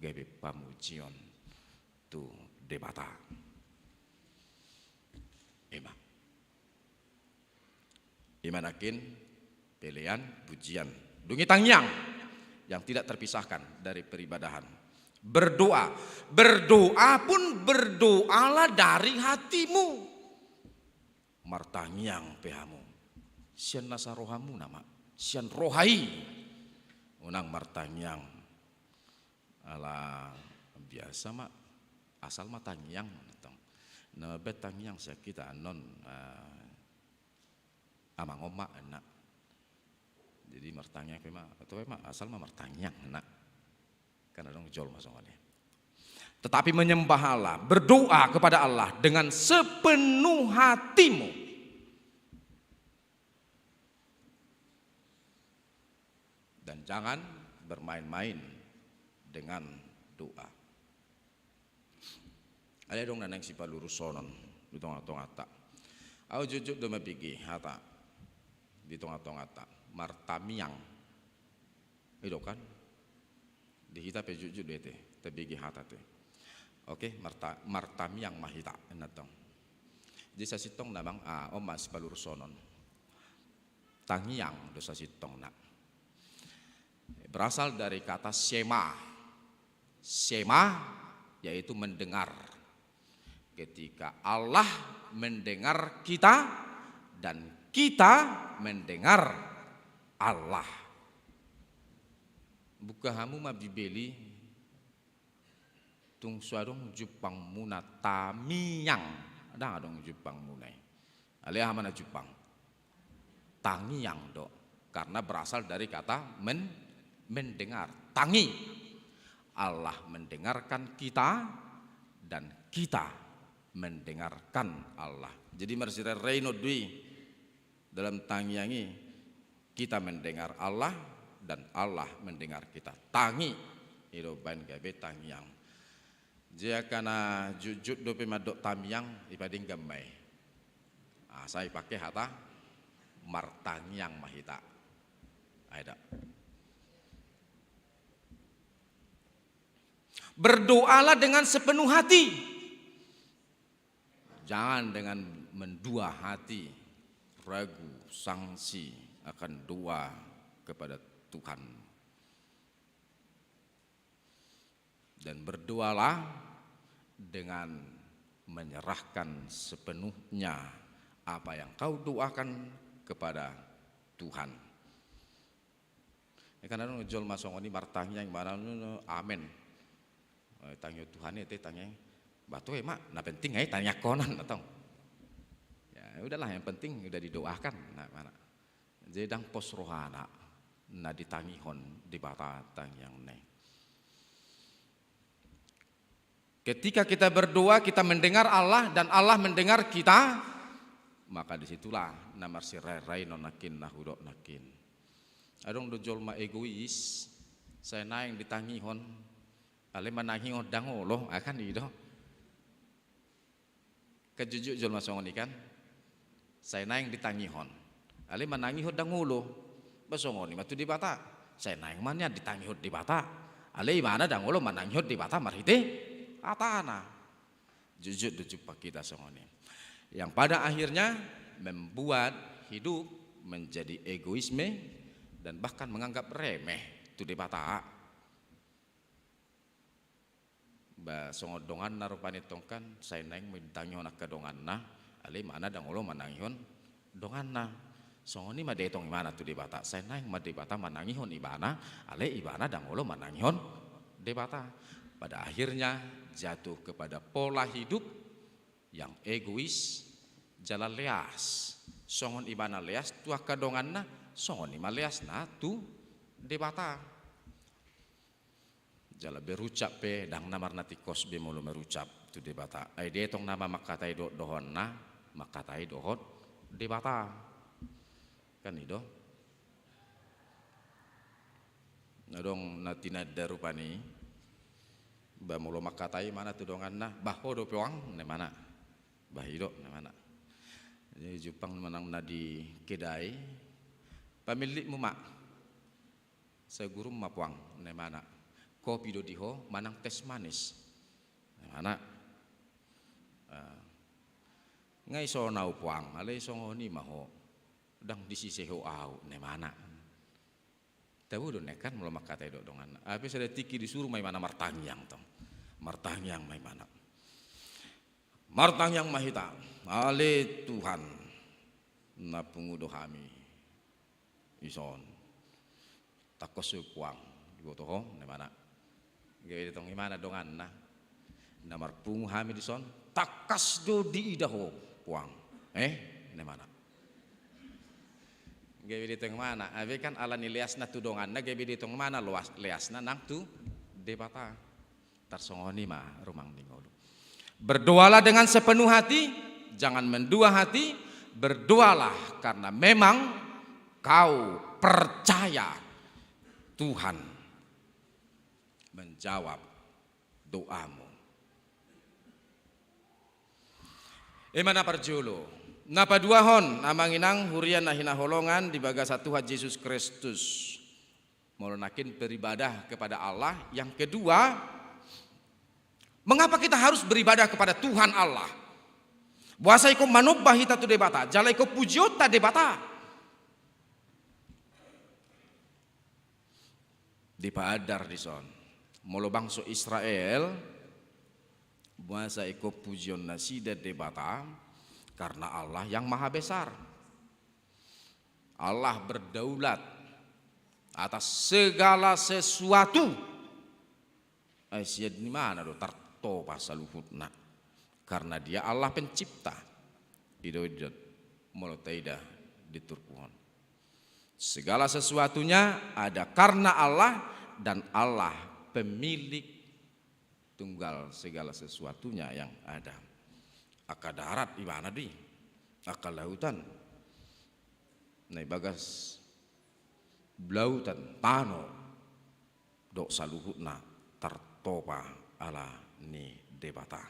gabe pamujion tu Debata. Ima. Ima nangkin pelean pujian. Dung i tangiang yang tidak terpisahkan dari peribadahan. Berdoa. Berdoa pun berdoalah dari hatimu. Martangiang pe hamu. Sian nasa rohamuna ma. Sian roha i. Unang martangiang. Ala biasa ma. Asal ma tangiang. Na baen tangiang sian hita annon, eh, amang on ma, na. Jadi martangiang pe ma, atau pe ma, asal ma martangiang, na. Kan adong jolma songon i. Tetapi menyembah Allah, berdoa kepada Allah dengan sepenuh hatimu. Dan jangan bermain-main dengan doa. Alai adong na naeng sipalurusonon di tonga-tonganta. Ahu jotjot do mambege hata di tonga-tonganta. Martamiang. I do kan? Di hita pe jotjot do i te, tabege hata te. Oke, marta-, martamiang ma hita, ninna tong. Jadi sasintongna amang, ah, on ma sipalurusonon. Tangiang do sasintongna. Berasal dari kata shema. Shema yaitu mendengar. Ketika Allah mendengar kita dan kita mendengar Allah. Buka hamu ma Bibel i, tung so adong jumpangmuna tamiang, ndang adong jumpangmuna i. Alai aha ma na jumpang? Tangiang do. Karena berasal dari kata men-, mendengar. Tangi. Allah mendengarkan kita dan kita mendengarkan Allah. Jadi marsirairai nondui dalam tangiang i, kita mendengar Allah dan Allah mendengar kita. Tangi. I do baen gabe tangiang. Jadi angka na jotjot dope mandok tamiang, ipadenggan ma i. Asa ipake hata martangiang ma hita. Ai da. Berdoalah dengan sepenuh hati. Jangan dengan mendua hati, ragu, sangsi akan doa kepada Tuhan. Dan berdoalah dengan menyerahkan sepenuhnya apa yang kau doakan kepada Tuhan. Ya, kan adong jolma songon i martangiang, maranu, amen. Eh, tangihon Tuhan i, te tangiang. Bah, toe ma, na penting ai tangianghonon, atong. Ya, udahlah, yang penting udah didoakan. Nah, mana? Jadi ndang pos rohana, na ditangihon Debata tangiangna i. Ketika kita berdoa, kita mendengar Allah dan Allah mendengar kita, maka disitulah na marsirairai nangkin na hudok nangkin. Adong do jolma egois, sai naeng ditangihon, alai manangihon ndang olo, ah, kan i do. Kan jotjot jolma songon i kan. Sai naeng ditangihon. Alai manangihon ndang olo. Bah songon i ma tu Debata. Sai naeng ma nian ditangihon Debata. Alai ibana ndang olo manangihon Debata marhite hatana. Jotjot do jumpang hita songon i. Yang pada akhirnya membuat hidup menjadi egoisme dan bahkan menganggap remeh tu Debata. Bah, songon donganna rupani tong kan, sai naeng ma ditangihon angka donganna, alai ibana ndang olo manangihon donganna. Songon i ma dietong ibana tu Debata, sai naeng ma Debata manangihon ibana, alai ibana ndang olo manangihon Debata. Pada akhirnya jatuh kepada pola hidup yang egois, jala leas. Songon ibana leas tu angka donganna, songon i ma leasna tu Debata. Jala berucap pe ndang na marnatingkos be molo merucap tu Debata. Ai dia tong nama mangkatai dohot dohonna, mangkatai dohot Debata. Kan i do. Adong na tinanda rupani. Ba molo mangkatai imana tu donganna, bah ho do puang, na imana. Bah i do, na imana. Jadi jumpang manang na di kedai, pamillikmu ma. Sai gurum ma puang, na imana. Kopi do di ho, manang teh manis. Na imana. Ah. Nga ison au puang, alai songon i ma ho. Ndang disise ho au, na imana. Tabo do na kan molo mangkatai dohot donganna. Ai pe sada tingki disuru ma imana martangiang tong. Martangiang ma imana. Martangiang ma hita. Ale Tuhan, na pungu do hami. Ison. Tangkas do puang. Diboto ho, na imana. Gabe ditong imana donganna. Na marpungu hami dison. Tangkas do diida ho, puang. Eh, na imana. Gabe ditong imana. Ai be kan ala ni leasna tu donganna, gabe ditong imana loas, leasna nang tu Debata. Tarsongon i ma rumang ni ngolu. Berdoalah dengan sepenuh hati, jangan mendua hati, berdoalah karena memang kau percaya Tuhan menjawab doamu. I ma na parjolo. Na paduahon, amang inang huria na hinaholongan di bagasan Tuhan Jesus Kristus. Molo nangkin beribadah kepada Allah. Yang kedua, mengapa kita harus beribadah kepada Tuhan Allah? Boasa ingkon manomba hita tu Debata, jala ingkon pujionta Debata. Dipaandar dison. Molo bangso Israel, boasa ingkon pujion nasida Debata, karena Allah yang maha besar. Allah berdaulat atas segala sesuatu. Ai sian imana do tartopa saluhutna. Karena Dia Allah pencipta. I do, i do molo taida di turpuk on. Segala sesuatunya ada karena Allah, dan Allah pemilik tunggal segala sesuatunya yang ada. Angka darat imana do i, angka lautan, na di bagas lautan, tano, dohot saluhutna tartopa ala ni Debata.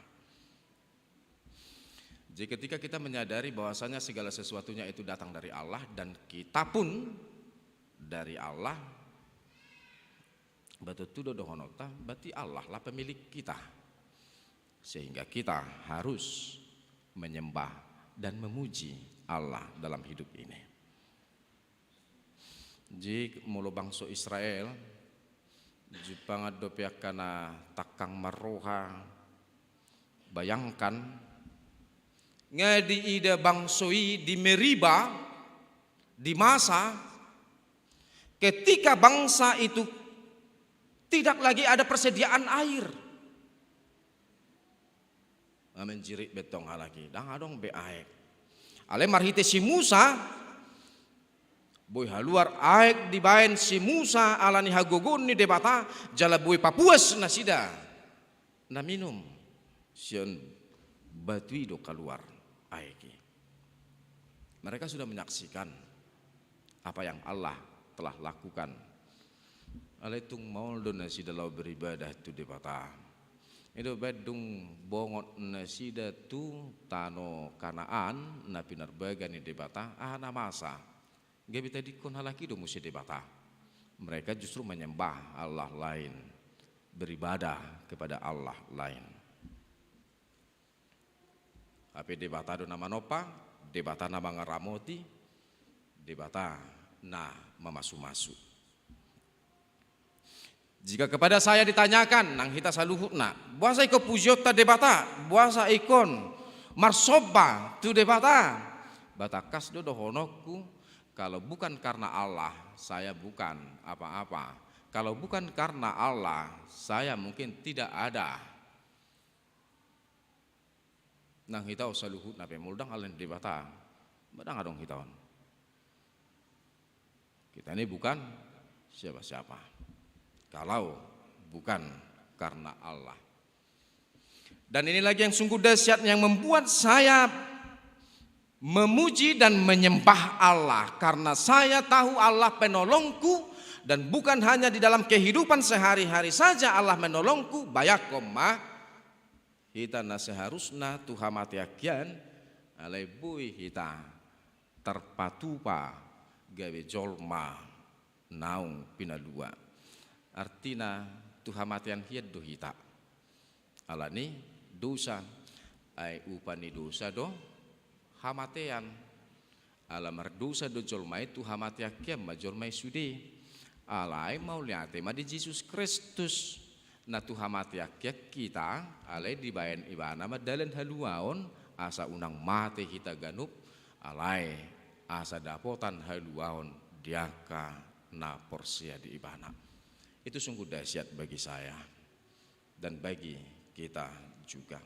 Jadi ketika kita menyadari bahwasanya segala sesuatunya itu datang dari Allah dan kita pun dari Allah, ba tontu do dohononta, berarti Allah lah pemilik kita. Sehingga kita harus menyembah dan memuji Allah dalam hidup ini. Jadi molo bangso Israel, jumpang dope angka na tangkang marroha, bayangkan, nga diida bangso i di Meriba, di Masa, ketika bangsa itu tidak lagi ada persediaan air. Nga menjerit be tong halak i, ndang adong be aek. Alai marhite si Musa, boi haluar aek dibaen si Musa ala ni hagogoon ni Debata, jala boi papuas nasida na minum sian batu i do kaluar aek i. Mereka sudah menyaksikan apa yang Allah telah lakukan. Alai tung maol do nasida laho beribadah tu Debata. I do baen dung bongot nasida tu tano Kanaan na pinarbaga ni Debata, aha na masa? Gabe tadingkon halak i do muse Debata. Mereka justru menyembah Allah lain, beribadah kepada Allah lain. Hape Debata do na manompa, Debata na mangaramoti, Debata na mamasumasu. Jika kepada saya ditanyakan, nang hita saluhutna, boasa ingkon pujionta Debata, boasa ingkon marsomba tu Debata? Ba tangkas do dohononku, kalau bukan karena Allah, saya bukan apa-apa. Kalau bukan karena Allah, saya mungkin tidak ada. Nang hita on saluhutna pe molo ndang alani Debata, ma ndang adong hita on. Kita ini bukan siapa-siapa kalau bukan karena Allah. Dan ini lagi yang sungguh dahsyat yang membuat saya memuji dan menyembah Allah, karena saya tahu Allah penolongku, dan bukan hanya di dalam kehidupan sehari-hari saja Allah menolongku, bayangkon ma, hita na seharusna tu hamatean hian, alai boi hita tarpatupa gabe jolma naung pinalua. Artina tu hamatean hian do hita. Alani dosa, ai upa ni dosa do hamatean. Ala mardosa do jolma i, tu hamatean hian ma jolma i sude. Alai mauliate ma di Jesus Kristus, na tu hamatean hian hita, alai dibaen ibana ma dalan haluaon, asa unang mate hita ganup, alai asa dapotan haluaon di angka na porsea di ibana. Itu sungguh dahsyat bagi saya dan bagi kita juga.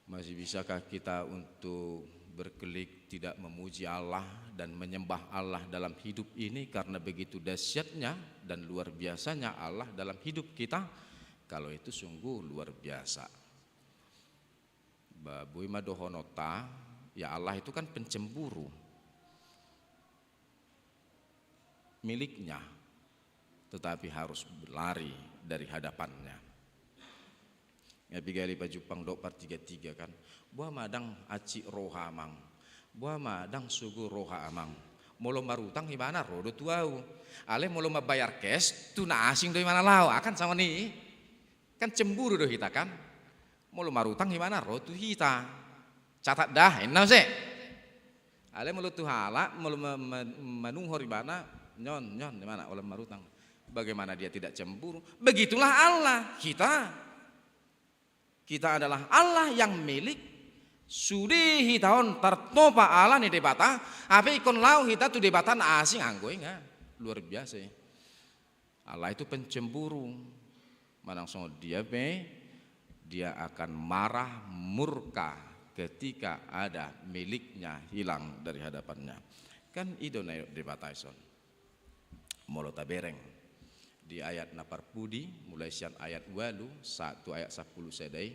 Masih bisakah kita untuk berkelik tidak memuji Allah dan menyembah Allah dalam hidup ini karena begitu dahsyatnya dan luar biasanya Allah dalam hidup kita? Kalau itu sungguh luar biasa. Ba, boi ma dohononta, ya Allah itu kan pencemburu. Miliknya, tetapi harus berlari dari hadapannya. Ya, piga kali pajumpang dok partiga-tiga kan. Boha ma ndang aci roha amang. Boha ma ndang sogo roha amang. Molo marutang ibana ro do tu au. Alai molo mambayar cash, tu na asing do ibana laho. Akan songon i. Kan cemburu do hita kan. Molo marutang ibana ro tu hita. Catat dah, inna use. Alai molo tu halak, molo ma-, ma-, manuhor ibana, nyon, nyon, ibana, holan marutang. Bagaimana dia tidak cemburu? Begitulah Allah, kita. Kita adalah Allah yang milik. Sude hita on tartopa ala ni Debata, hape ingkon laho hita tu debata na asing, anggo i nga. Luar biasa i. Allah itu pencemburu. Manang songon dia pe, dia akan marah, murka ketika ada miliknya hilang dari hadapannya. Kan i do na nidok Debata i son. Molo tabereng di ayat na parpudi, mulai sian ayat ualu sahat tu ayat sampulu sada i,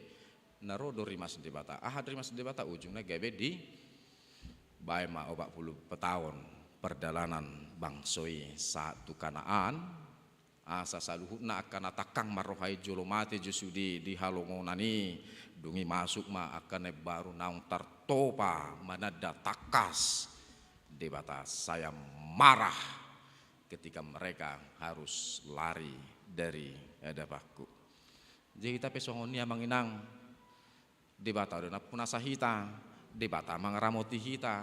na ro do rimas Debata. Aha do rimas Debata? Ujungna gabe dibaen ma opat pulu pataon pardalanan bangso i sahat tu Kanaan, asa saluhutna angka na tangkang marroha i jolo mate jo sude di halongonan i, dung i masuk ma angka na imbaru naung tartopa mananda tangkas Debata, saya marah ketika mereka harus lari dari hadapanku. Jadi hita pe songon i amang inang, Debata do nampunasa hita, Debata mangaramoti hita,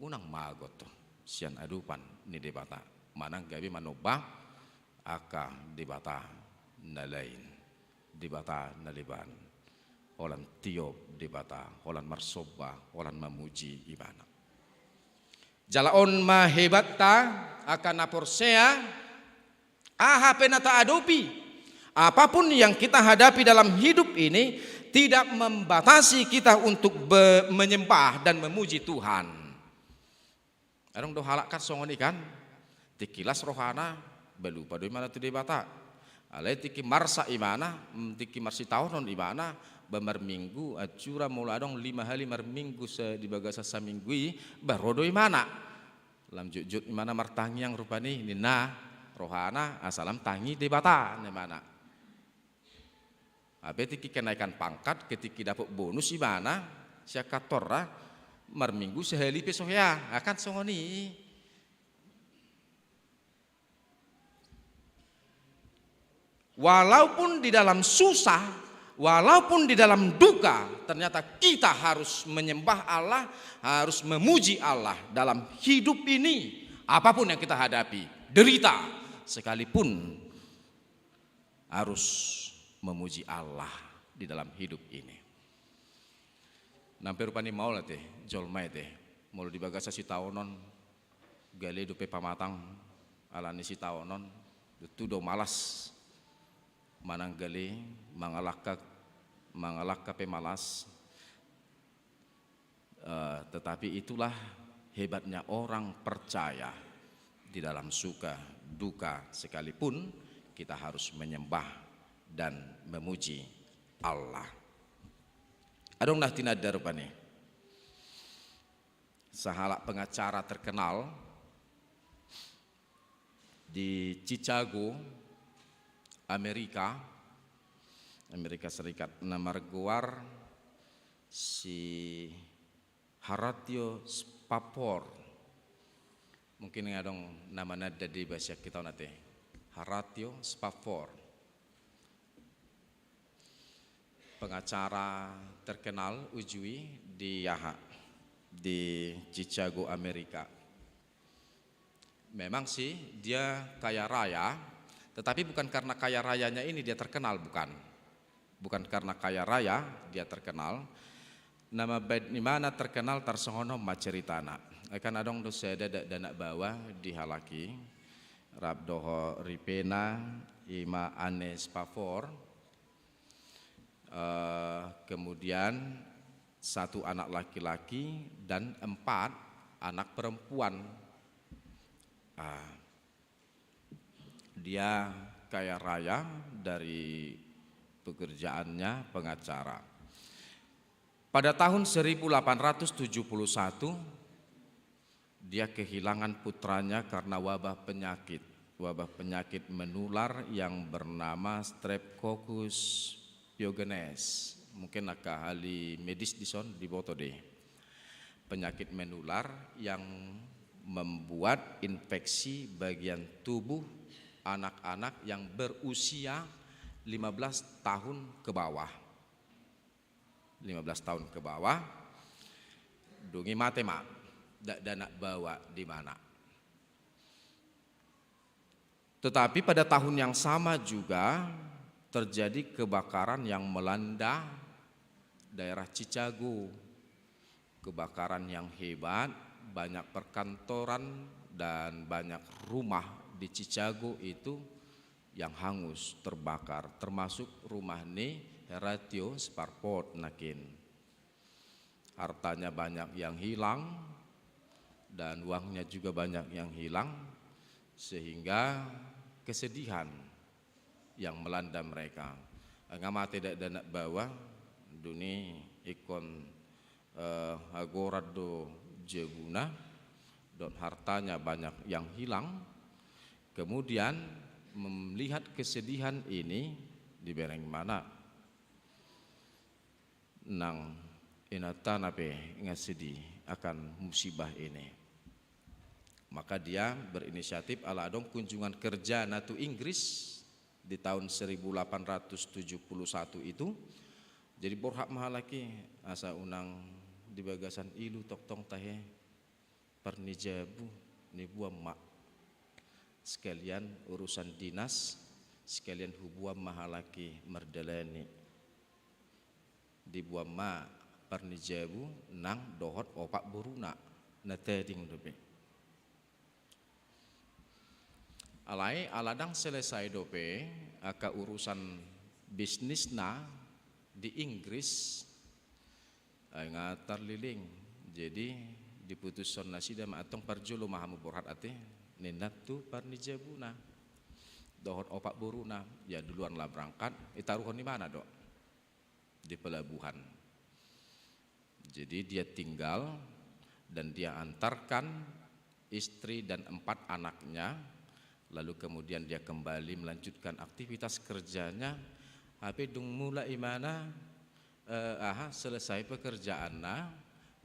unang magot sian adopan ni Debata, manang gabe manomba angka debata na lain, debata na leban, holan tiop Debata, holan marsomba, holan mamuji ibana. Jala on ma hebatta, angka na porsea, aha pe na taadopi, apapun yang kita hadapi dalam hidup ini, tidak membatasi kita untuk be-, menyembah dan memuji Tuhan. Adong do halak kan songon i kan, tingki las rohana, ba lupa do ibana tu Debata. Alai tingki marsak ibana, mm, tingki marsitaonon ibana, ba marminggu, ancura molo adong lima hali marminggu se-, di bagasan saminggu i, ba ro do ibana. Lam jotjot ibana martangiang rupani, ninna rohana, asa lam tangi Debata, ninna ibana. Hape tingki kenaikan pangkat, ketika dapot bonus ibana sian kantorna, marminggu sahali pe so hea, akan songon i. Walaupun di dalam susah, walaupun di dalam duka, ternyata kita harus menyembah Allah, harus memuji Allah dalam hidup ini. Apapun yang kita hadapi, derita sekalipun, harus memuji Allah di dalam hidup ini. Nang pe rupani maol ate jolma i ate, molo di bagasan sitaonon, gale dope pamatang ala ni sitaonon, Tutu do malas mananggali, mangalangka, mangalangka pe malas. Eh, tetapi itulah hebatnya orang percaya, di dalam suka duka sekalipun kita harus menyembah dan memuji Allah. Adong na tinanda rupani. Sahalak pengacara terkenal di Chicago, Amerika, Amerika Serikat, na margoar si Horatio Spafford. Mungkin adong na mananda di bahasa kita nanti. Horatio Spafford. Pengacara terkenal, ujui, di aha, di Chicago, Amerika. Memang sih dia kaya raya, tetapi bukan karena kaya rayanya ini dia terkenal, bukan. Bukan karena kaya raya dia terkenal. Na mambahen imana terkenal tarsongon on ma ceritana. Ai kan adong do sada dakdanak baoa di halak i, rap dohot ripena, ima Anne Spafford. Eh, kemudian satu anak laki-laki dan empat anak perempuan. Ah, dia kaya raya dari pekerjaannya pengacara. Pada tahun seribu delapan ratus tujuh puluh satu, dia kehilangan putranya karena wabah penyakit, wabah penyakit menular yang bernama Streptococcus pyogenes. Mungkin angka ahli medis dison diboto dei. Penyakit menular yang membuat infeksi bagian tubuh anak-anak yang berusia lima belas tahun ke bawah. Lima belas tahun ke bawah, dung i mate ma dakdanak baoa di imana. Tetapi pada tahun yang sama juga terjadi kebakaran yang melanda daerah Chicago. Kebakaran yang hebat, banyak perkantoran dan banyak rumah di Chicago itu yang hangus, terbakar, termasuk rumah ni Horatio Spafford nangkin. Hartanya banyak yang hilang, dan uangnya juga banyak yang hilang, sehingga kesedihan yang melanda mereka. Nga mate dakdanak baoa, dung i ingkon, eh, hagoran do jabuna, dohot hartanya banyak yang hilang. Kemudian melihat kesedihan ini, dibereng imana nang inantana pe nga sedih akan musibah ini. Maka dia berinisiatif, ala adong kunjungan kerja na tu Inggris di tahun seribu delapan ratus tujuh puluh satu itu. Jadi borhat ma halak i asa unang di bagasan ilu tongtong tahe. Parnijabu, nibuan ma sekalian urusan dinas, sekalian hubuan ma halak i mardalani. Dibuan ma parnijabu nang dohot opat boruna na tading dope. Alai ala ndang selesai dope angka urusan bisnisna di Inggris, ai nga tarliling. Jadi diputushon nasida ma, antong parjolo ma hamu borhat ate, ninna tu parnijabuna dohot opat boruna, ya duluanlah berangkat, itaruhon imana do di pelabuhan. Jadi dia tinggal dan dia antarkan istri dan empat anaknya, lalu kemudian dia kembali melanjutkan aktivitas kerjanya. Hape dung mulak imana, eh, aha, selesai pekerjaanna,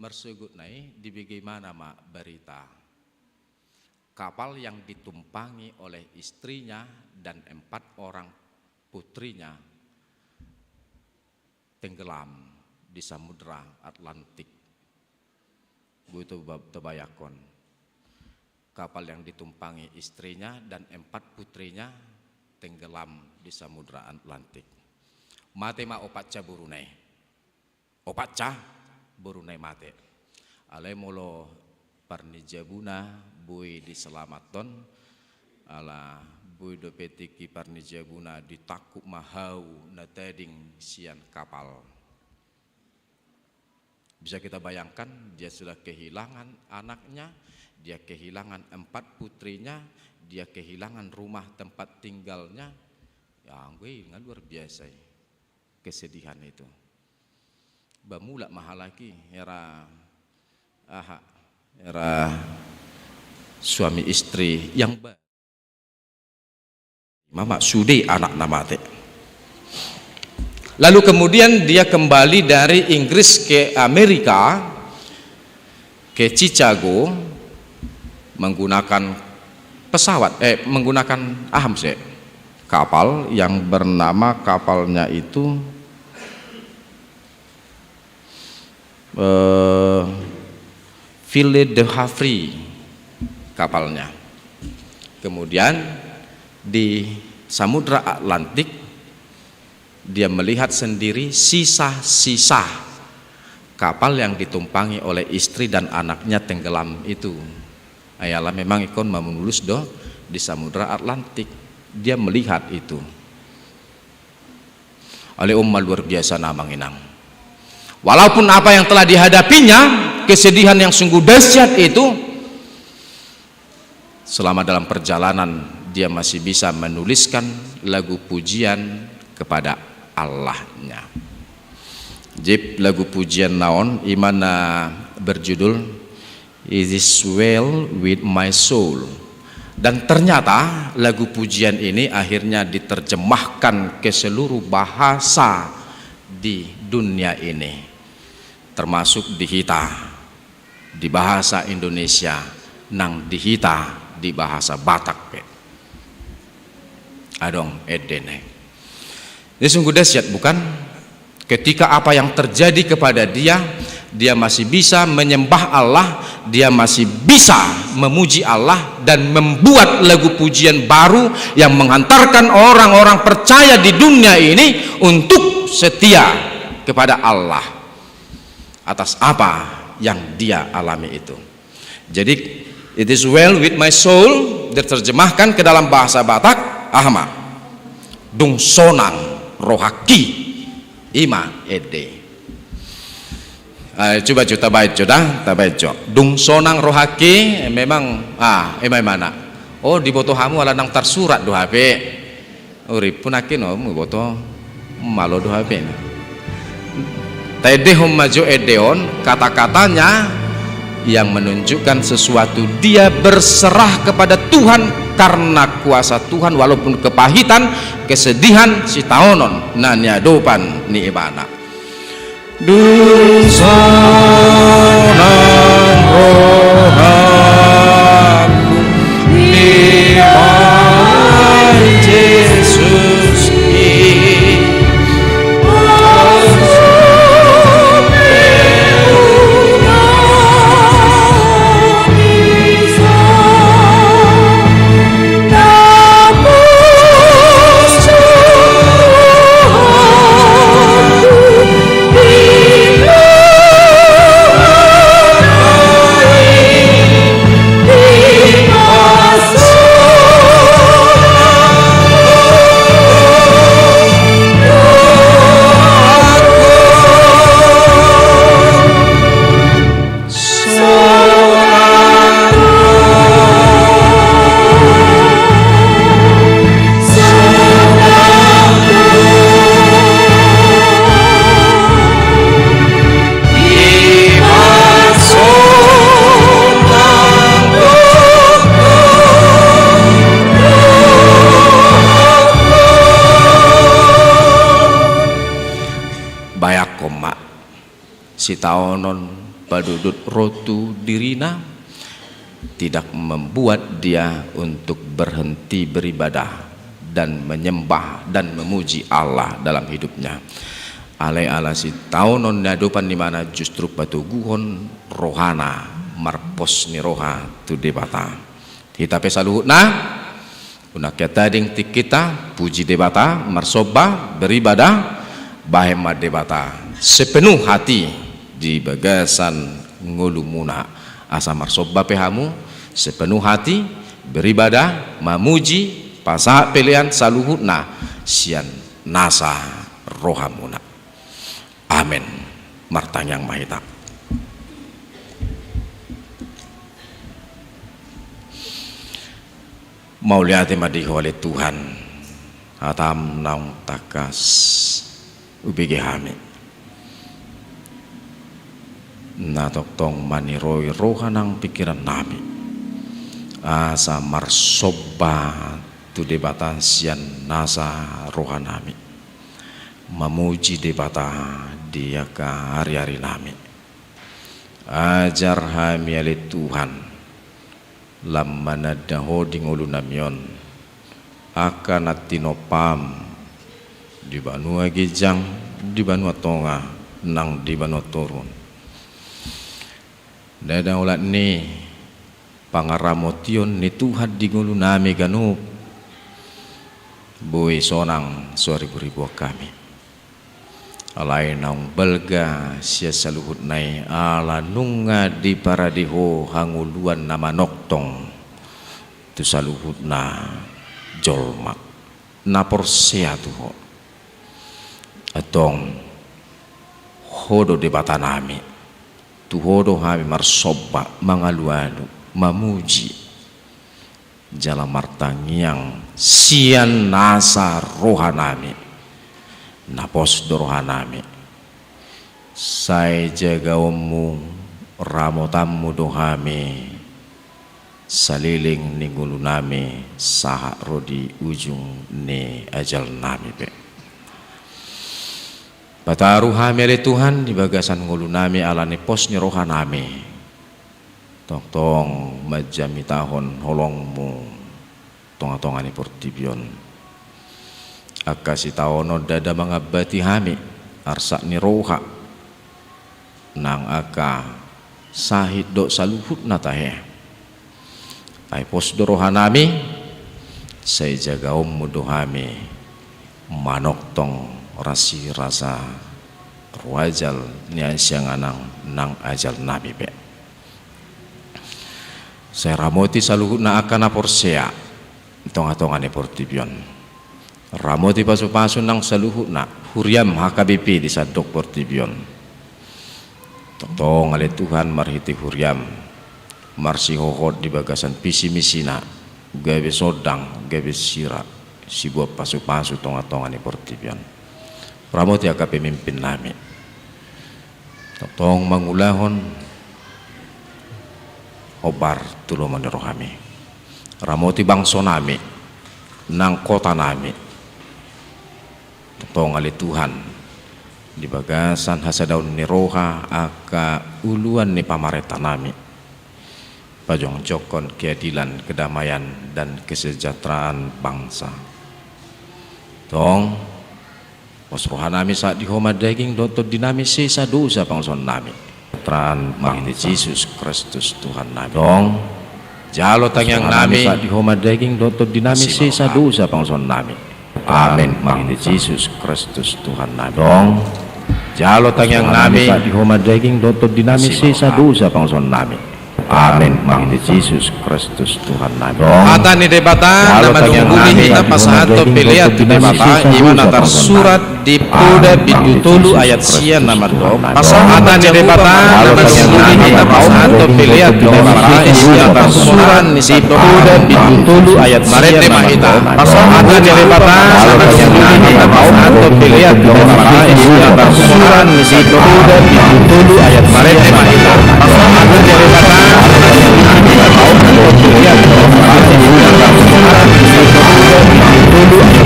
marsogot na i dibege imana ma barita. Kapal yang ditumpangi oleh istrinya dan empat orang putrinya tenggelam di Samudra Atlantik. Boi tabayangkon. Kapal yang ditumpangi istrinya dan empat putrinya tenggelam di Samudra Atlantik. Mate ma opat ca boruna i. Opat ca boruna i mate. Alai molo parnijabuna boi diselamathon, ala Boi dope tingki parnijabuna, ditangkup ma hau na tading sian kapal. Bisa kita bayangkan, dia sudah kehilangan anaknya, dia kehilangan empat putrinya, dia kehilangan rumah tempat tinggalnya. Ya, anggo i nga luar biasa i, kesedihan itu. Ba mulak ma halak i, era aha, era suami istri yang ba- Mama sude anak na mate. Lalu kemudian dia kembali dari Inggris ke Amerika, ke Chicago, menggunakan pesawat, eh, menggunakan, aha muse, kapal yang bernama, kapalnya itu, eh, Philly de Havree kapalnya. Kemudian di Samudra Atlantik, dia melihat sendiri sisa-sisa kapal yang ditumpangi oleh istri dan anaknya tenggelam itu. Ayala memang ingkon manulus do di Samudra Atlantik. Dia melihat itu. Ale, on ma luar biasa, Amang Inang. Walaupun apa yang telah dihadapinya, kesedihan yang sungguh dahsyat itu, selama dalam perjalanan dia masih bisa menuliskan lagu pujian kepada Allahnya. Jip lagu pujian na on, i ma na berjudul It Is Well With My Soul. Dan ternyata lagu pujian ini akhirnya diterjemahkan ke seluruh bahasa di dunia ini, termasuk di hita, di bahasa Indonesia, nang di hita, di bahasa Batak pe. Adong endena i. Ini sungguh dahsyat, bukan? Ketika apa yang terjadi kepada dia, dia masih bisa menyembah Allah, dia masih bisa memuji Allah, dan membuat lagu pujian baru yang menghantarkan orang-orang percaya di dunia ini untuk setia kepada Allah atas apa yang dia alami itu. Jadi, "It Is Well With My Soul" diterjemahkan ke dalam bahasa Batak, aha ma? "Dung sonang rohangki." I ma ende. Eh, coba jo tabaen jo da, tabaen jo. "Dung sonang rohangki", memang, ah, i ma, i ma na. Oh, diboto hamu ala nang tarsurat do hape. Uripku nangkin, oh, muboto, malo do hape na. Taendehon ma jo ende on, kata-katanya yang menunjukkan sesuatu. Dia berserah kepada Tuhan karena kuasa Tuhan, walaupun kepahitan, kesedihan, sitaonon na niadopan ni ibana. Dung sonang rohangku dibahen Jesus i. Bayangkon ma. Sitaonon padudut ro tu dirina tidak membuat dia untuk berhenti beribadah dan menyembah dan memuji Allah dalam hidupnya. Alai ala sitaonon niadopan ni ibana justru patoguhon rohana marpos ni roha tu Debata. Hita pe saluhutna, unang hea tading tingkinta, puji Debata, marsomba, beribadah, bahen ma Debata sepenuh hati di bagasan ngolumuna. Asa marsomba pe hamu sepenuh hati, beribadah, mamuji, Pasahat pelean saluhutna sian nasa rohamuna. Amen. Martangiang ma hita. Mauliate ma di Ho ale Tuhan, hataM naung tangkas hubege hami, na tongtong maniroi roha nang pingkiran nami, asa marsomba tu Debata sian nasa roha nami, mamuji Debata di angka ari-ari nami. Ajar hami ale Tuhan, lam mananda Ho di ngolu nami on, angka na tinompaM di banua ginjang, di banua tonga, nang di banua toru. Ndada olat ni pangaramotion ni Tuhan di ngolu nami ganup, boi sonang so ribu-ribuan hami. Alai naung balga sian saluhutna i, ala nunga diparade Ho hangoluan na manongtong tu saluhutna jolma na porsea tu Ho. Antong, Ho do Debata nami, tu Ho do hami marsomba, mangalualu, mamuji jala martangiang sian nasa roha nami. Na pos do roha nami, sai jagaonMu, ramotanMu do hami saleleng ni ngolu nami sahat ro di ujung ni ajal nami pe. Pataru hami ale Tuhan di bagasan ngolu nami ala ni pos ni roha nami, tongtong manjamitahon holongMu tonga-tonga ni portibi on. Angka sitaonon ndada mangambati hami arsak ni roha, nang angka sahit dohot saluhutna tahe. Ai pos do roha nami, sai jagaonMu do hami manongtong rasirasa ruajal ni sian anang nang ajal nami pe. Sai ramoti saluhutna angka na porsea tonga-tonga ni portibi on. Ramoti pasu-pasu nang saluhutna huriaM H K B P di sandok portibi on. Tongtong ale Tuhan marhite huriaM marsihohot di bagasan visi misina, gabe sondang, gabe sira, siboan pasu-pasu tonga-tonga ni portibi on. Ramoti angka pemimpin nami. Tongtong mangulahon hombar tu lomo ni rohaMi. Ramoti bangso nami, nang kota nami. Tongtong ale Tuhan, di bagasan hasadaon ni roha angka uluan ni pamarenta nami, pajongjongkon keadilan, kedamaian, dan kesejahteraan bangsa. Tong, pos roha nami sahat di Ho ma daging dohot tondi nami sesa dosa pangusaon nami. Tran marhite Jesus Kristus Tuhan nami. Tong, jalo tangiang nami sahat di Ho ma daging dohot tondi nami sesa dosa pangusaon nami. Amen. Marhite Jesus Kristus Tuhan nami. Tong, jalo tangiang nami sahat di Ho ma daging dohot tondi nami sesa dosa pangusaon nami. Amen. Marhite Jesus Kristus Tuhan nami. Hata ni Debata na manungguli hita pasahathon pelean tu Debata, ima na tarsurat di Poda bindu tolu ayat sia na mandok. Hata ni Debata na manungguli hita pasahathon pelean tu Debata, ima na tarsurat di Poda bindu tolu ayat sia na mandok. Hata ni Debata na manungguli hita pasahathon pelean tu Debata, ima na tarsurat di Poda bindu tolu ayat sia na mandok. Hata ni Debata na manungguli hita pasahathon pelean tu Debata, ima na tarsurat di Poda bindu tolu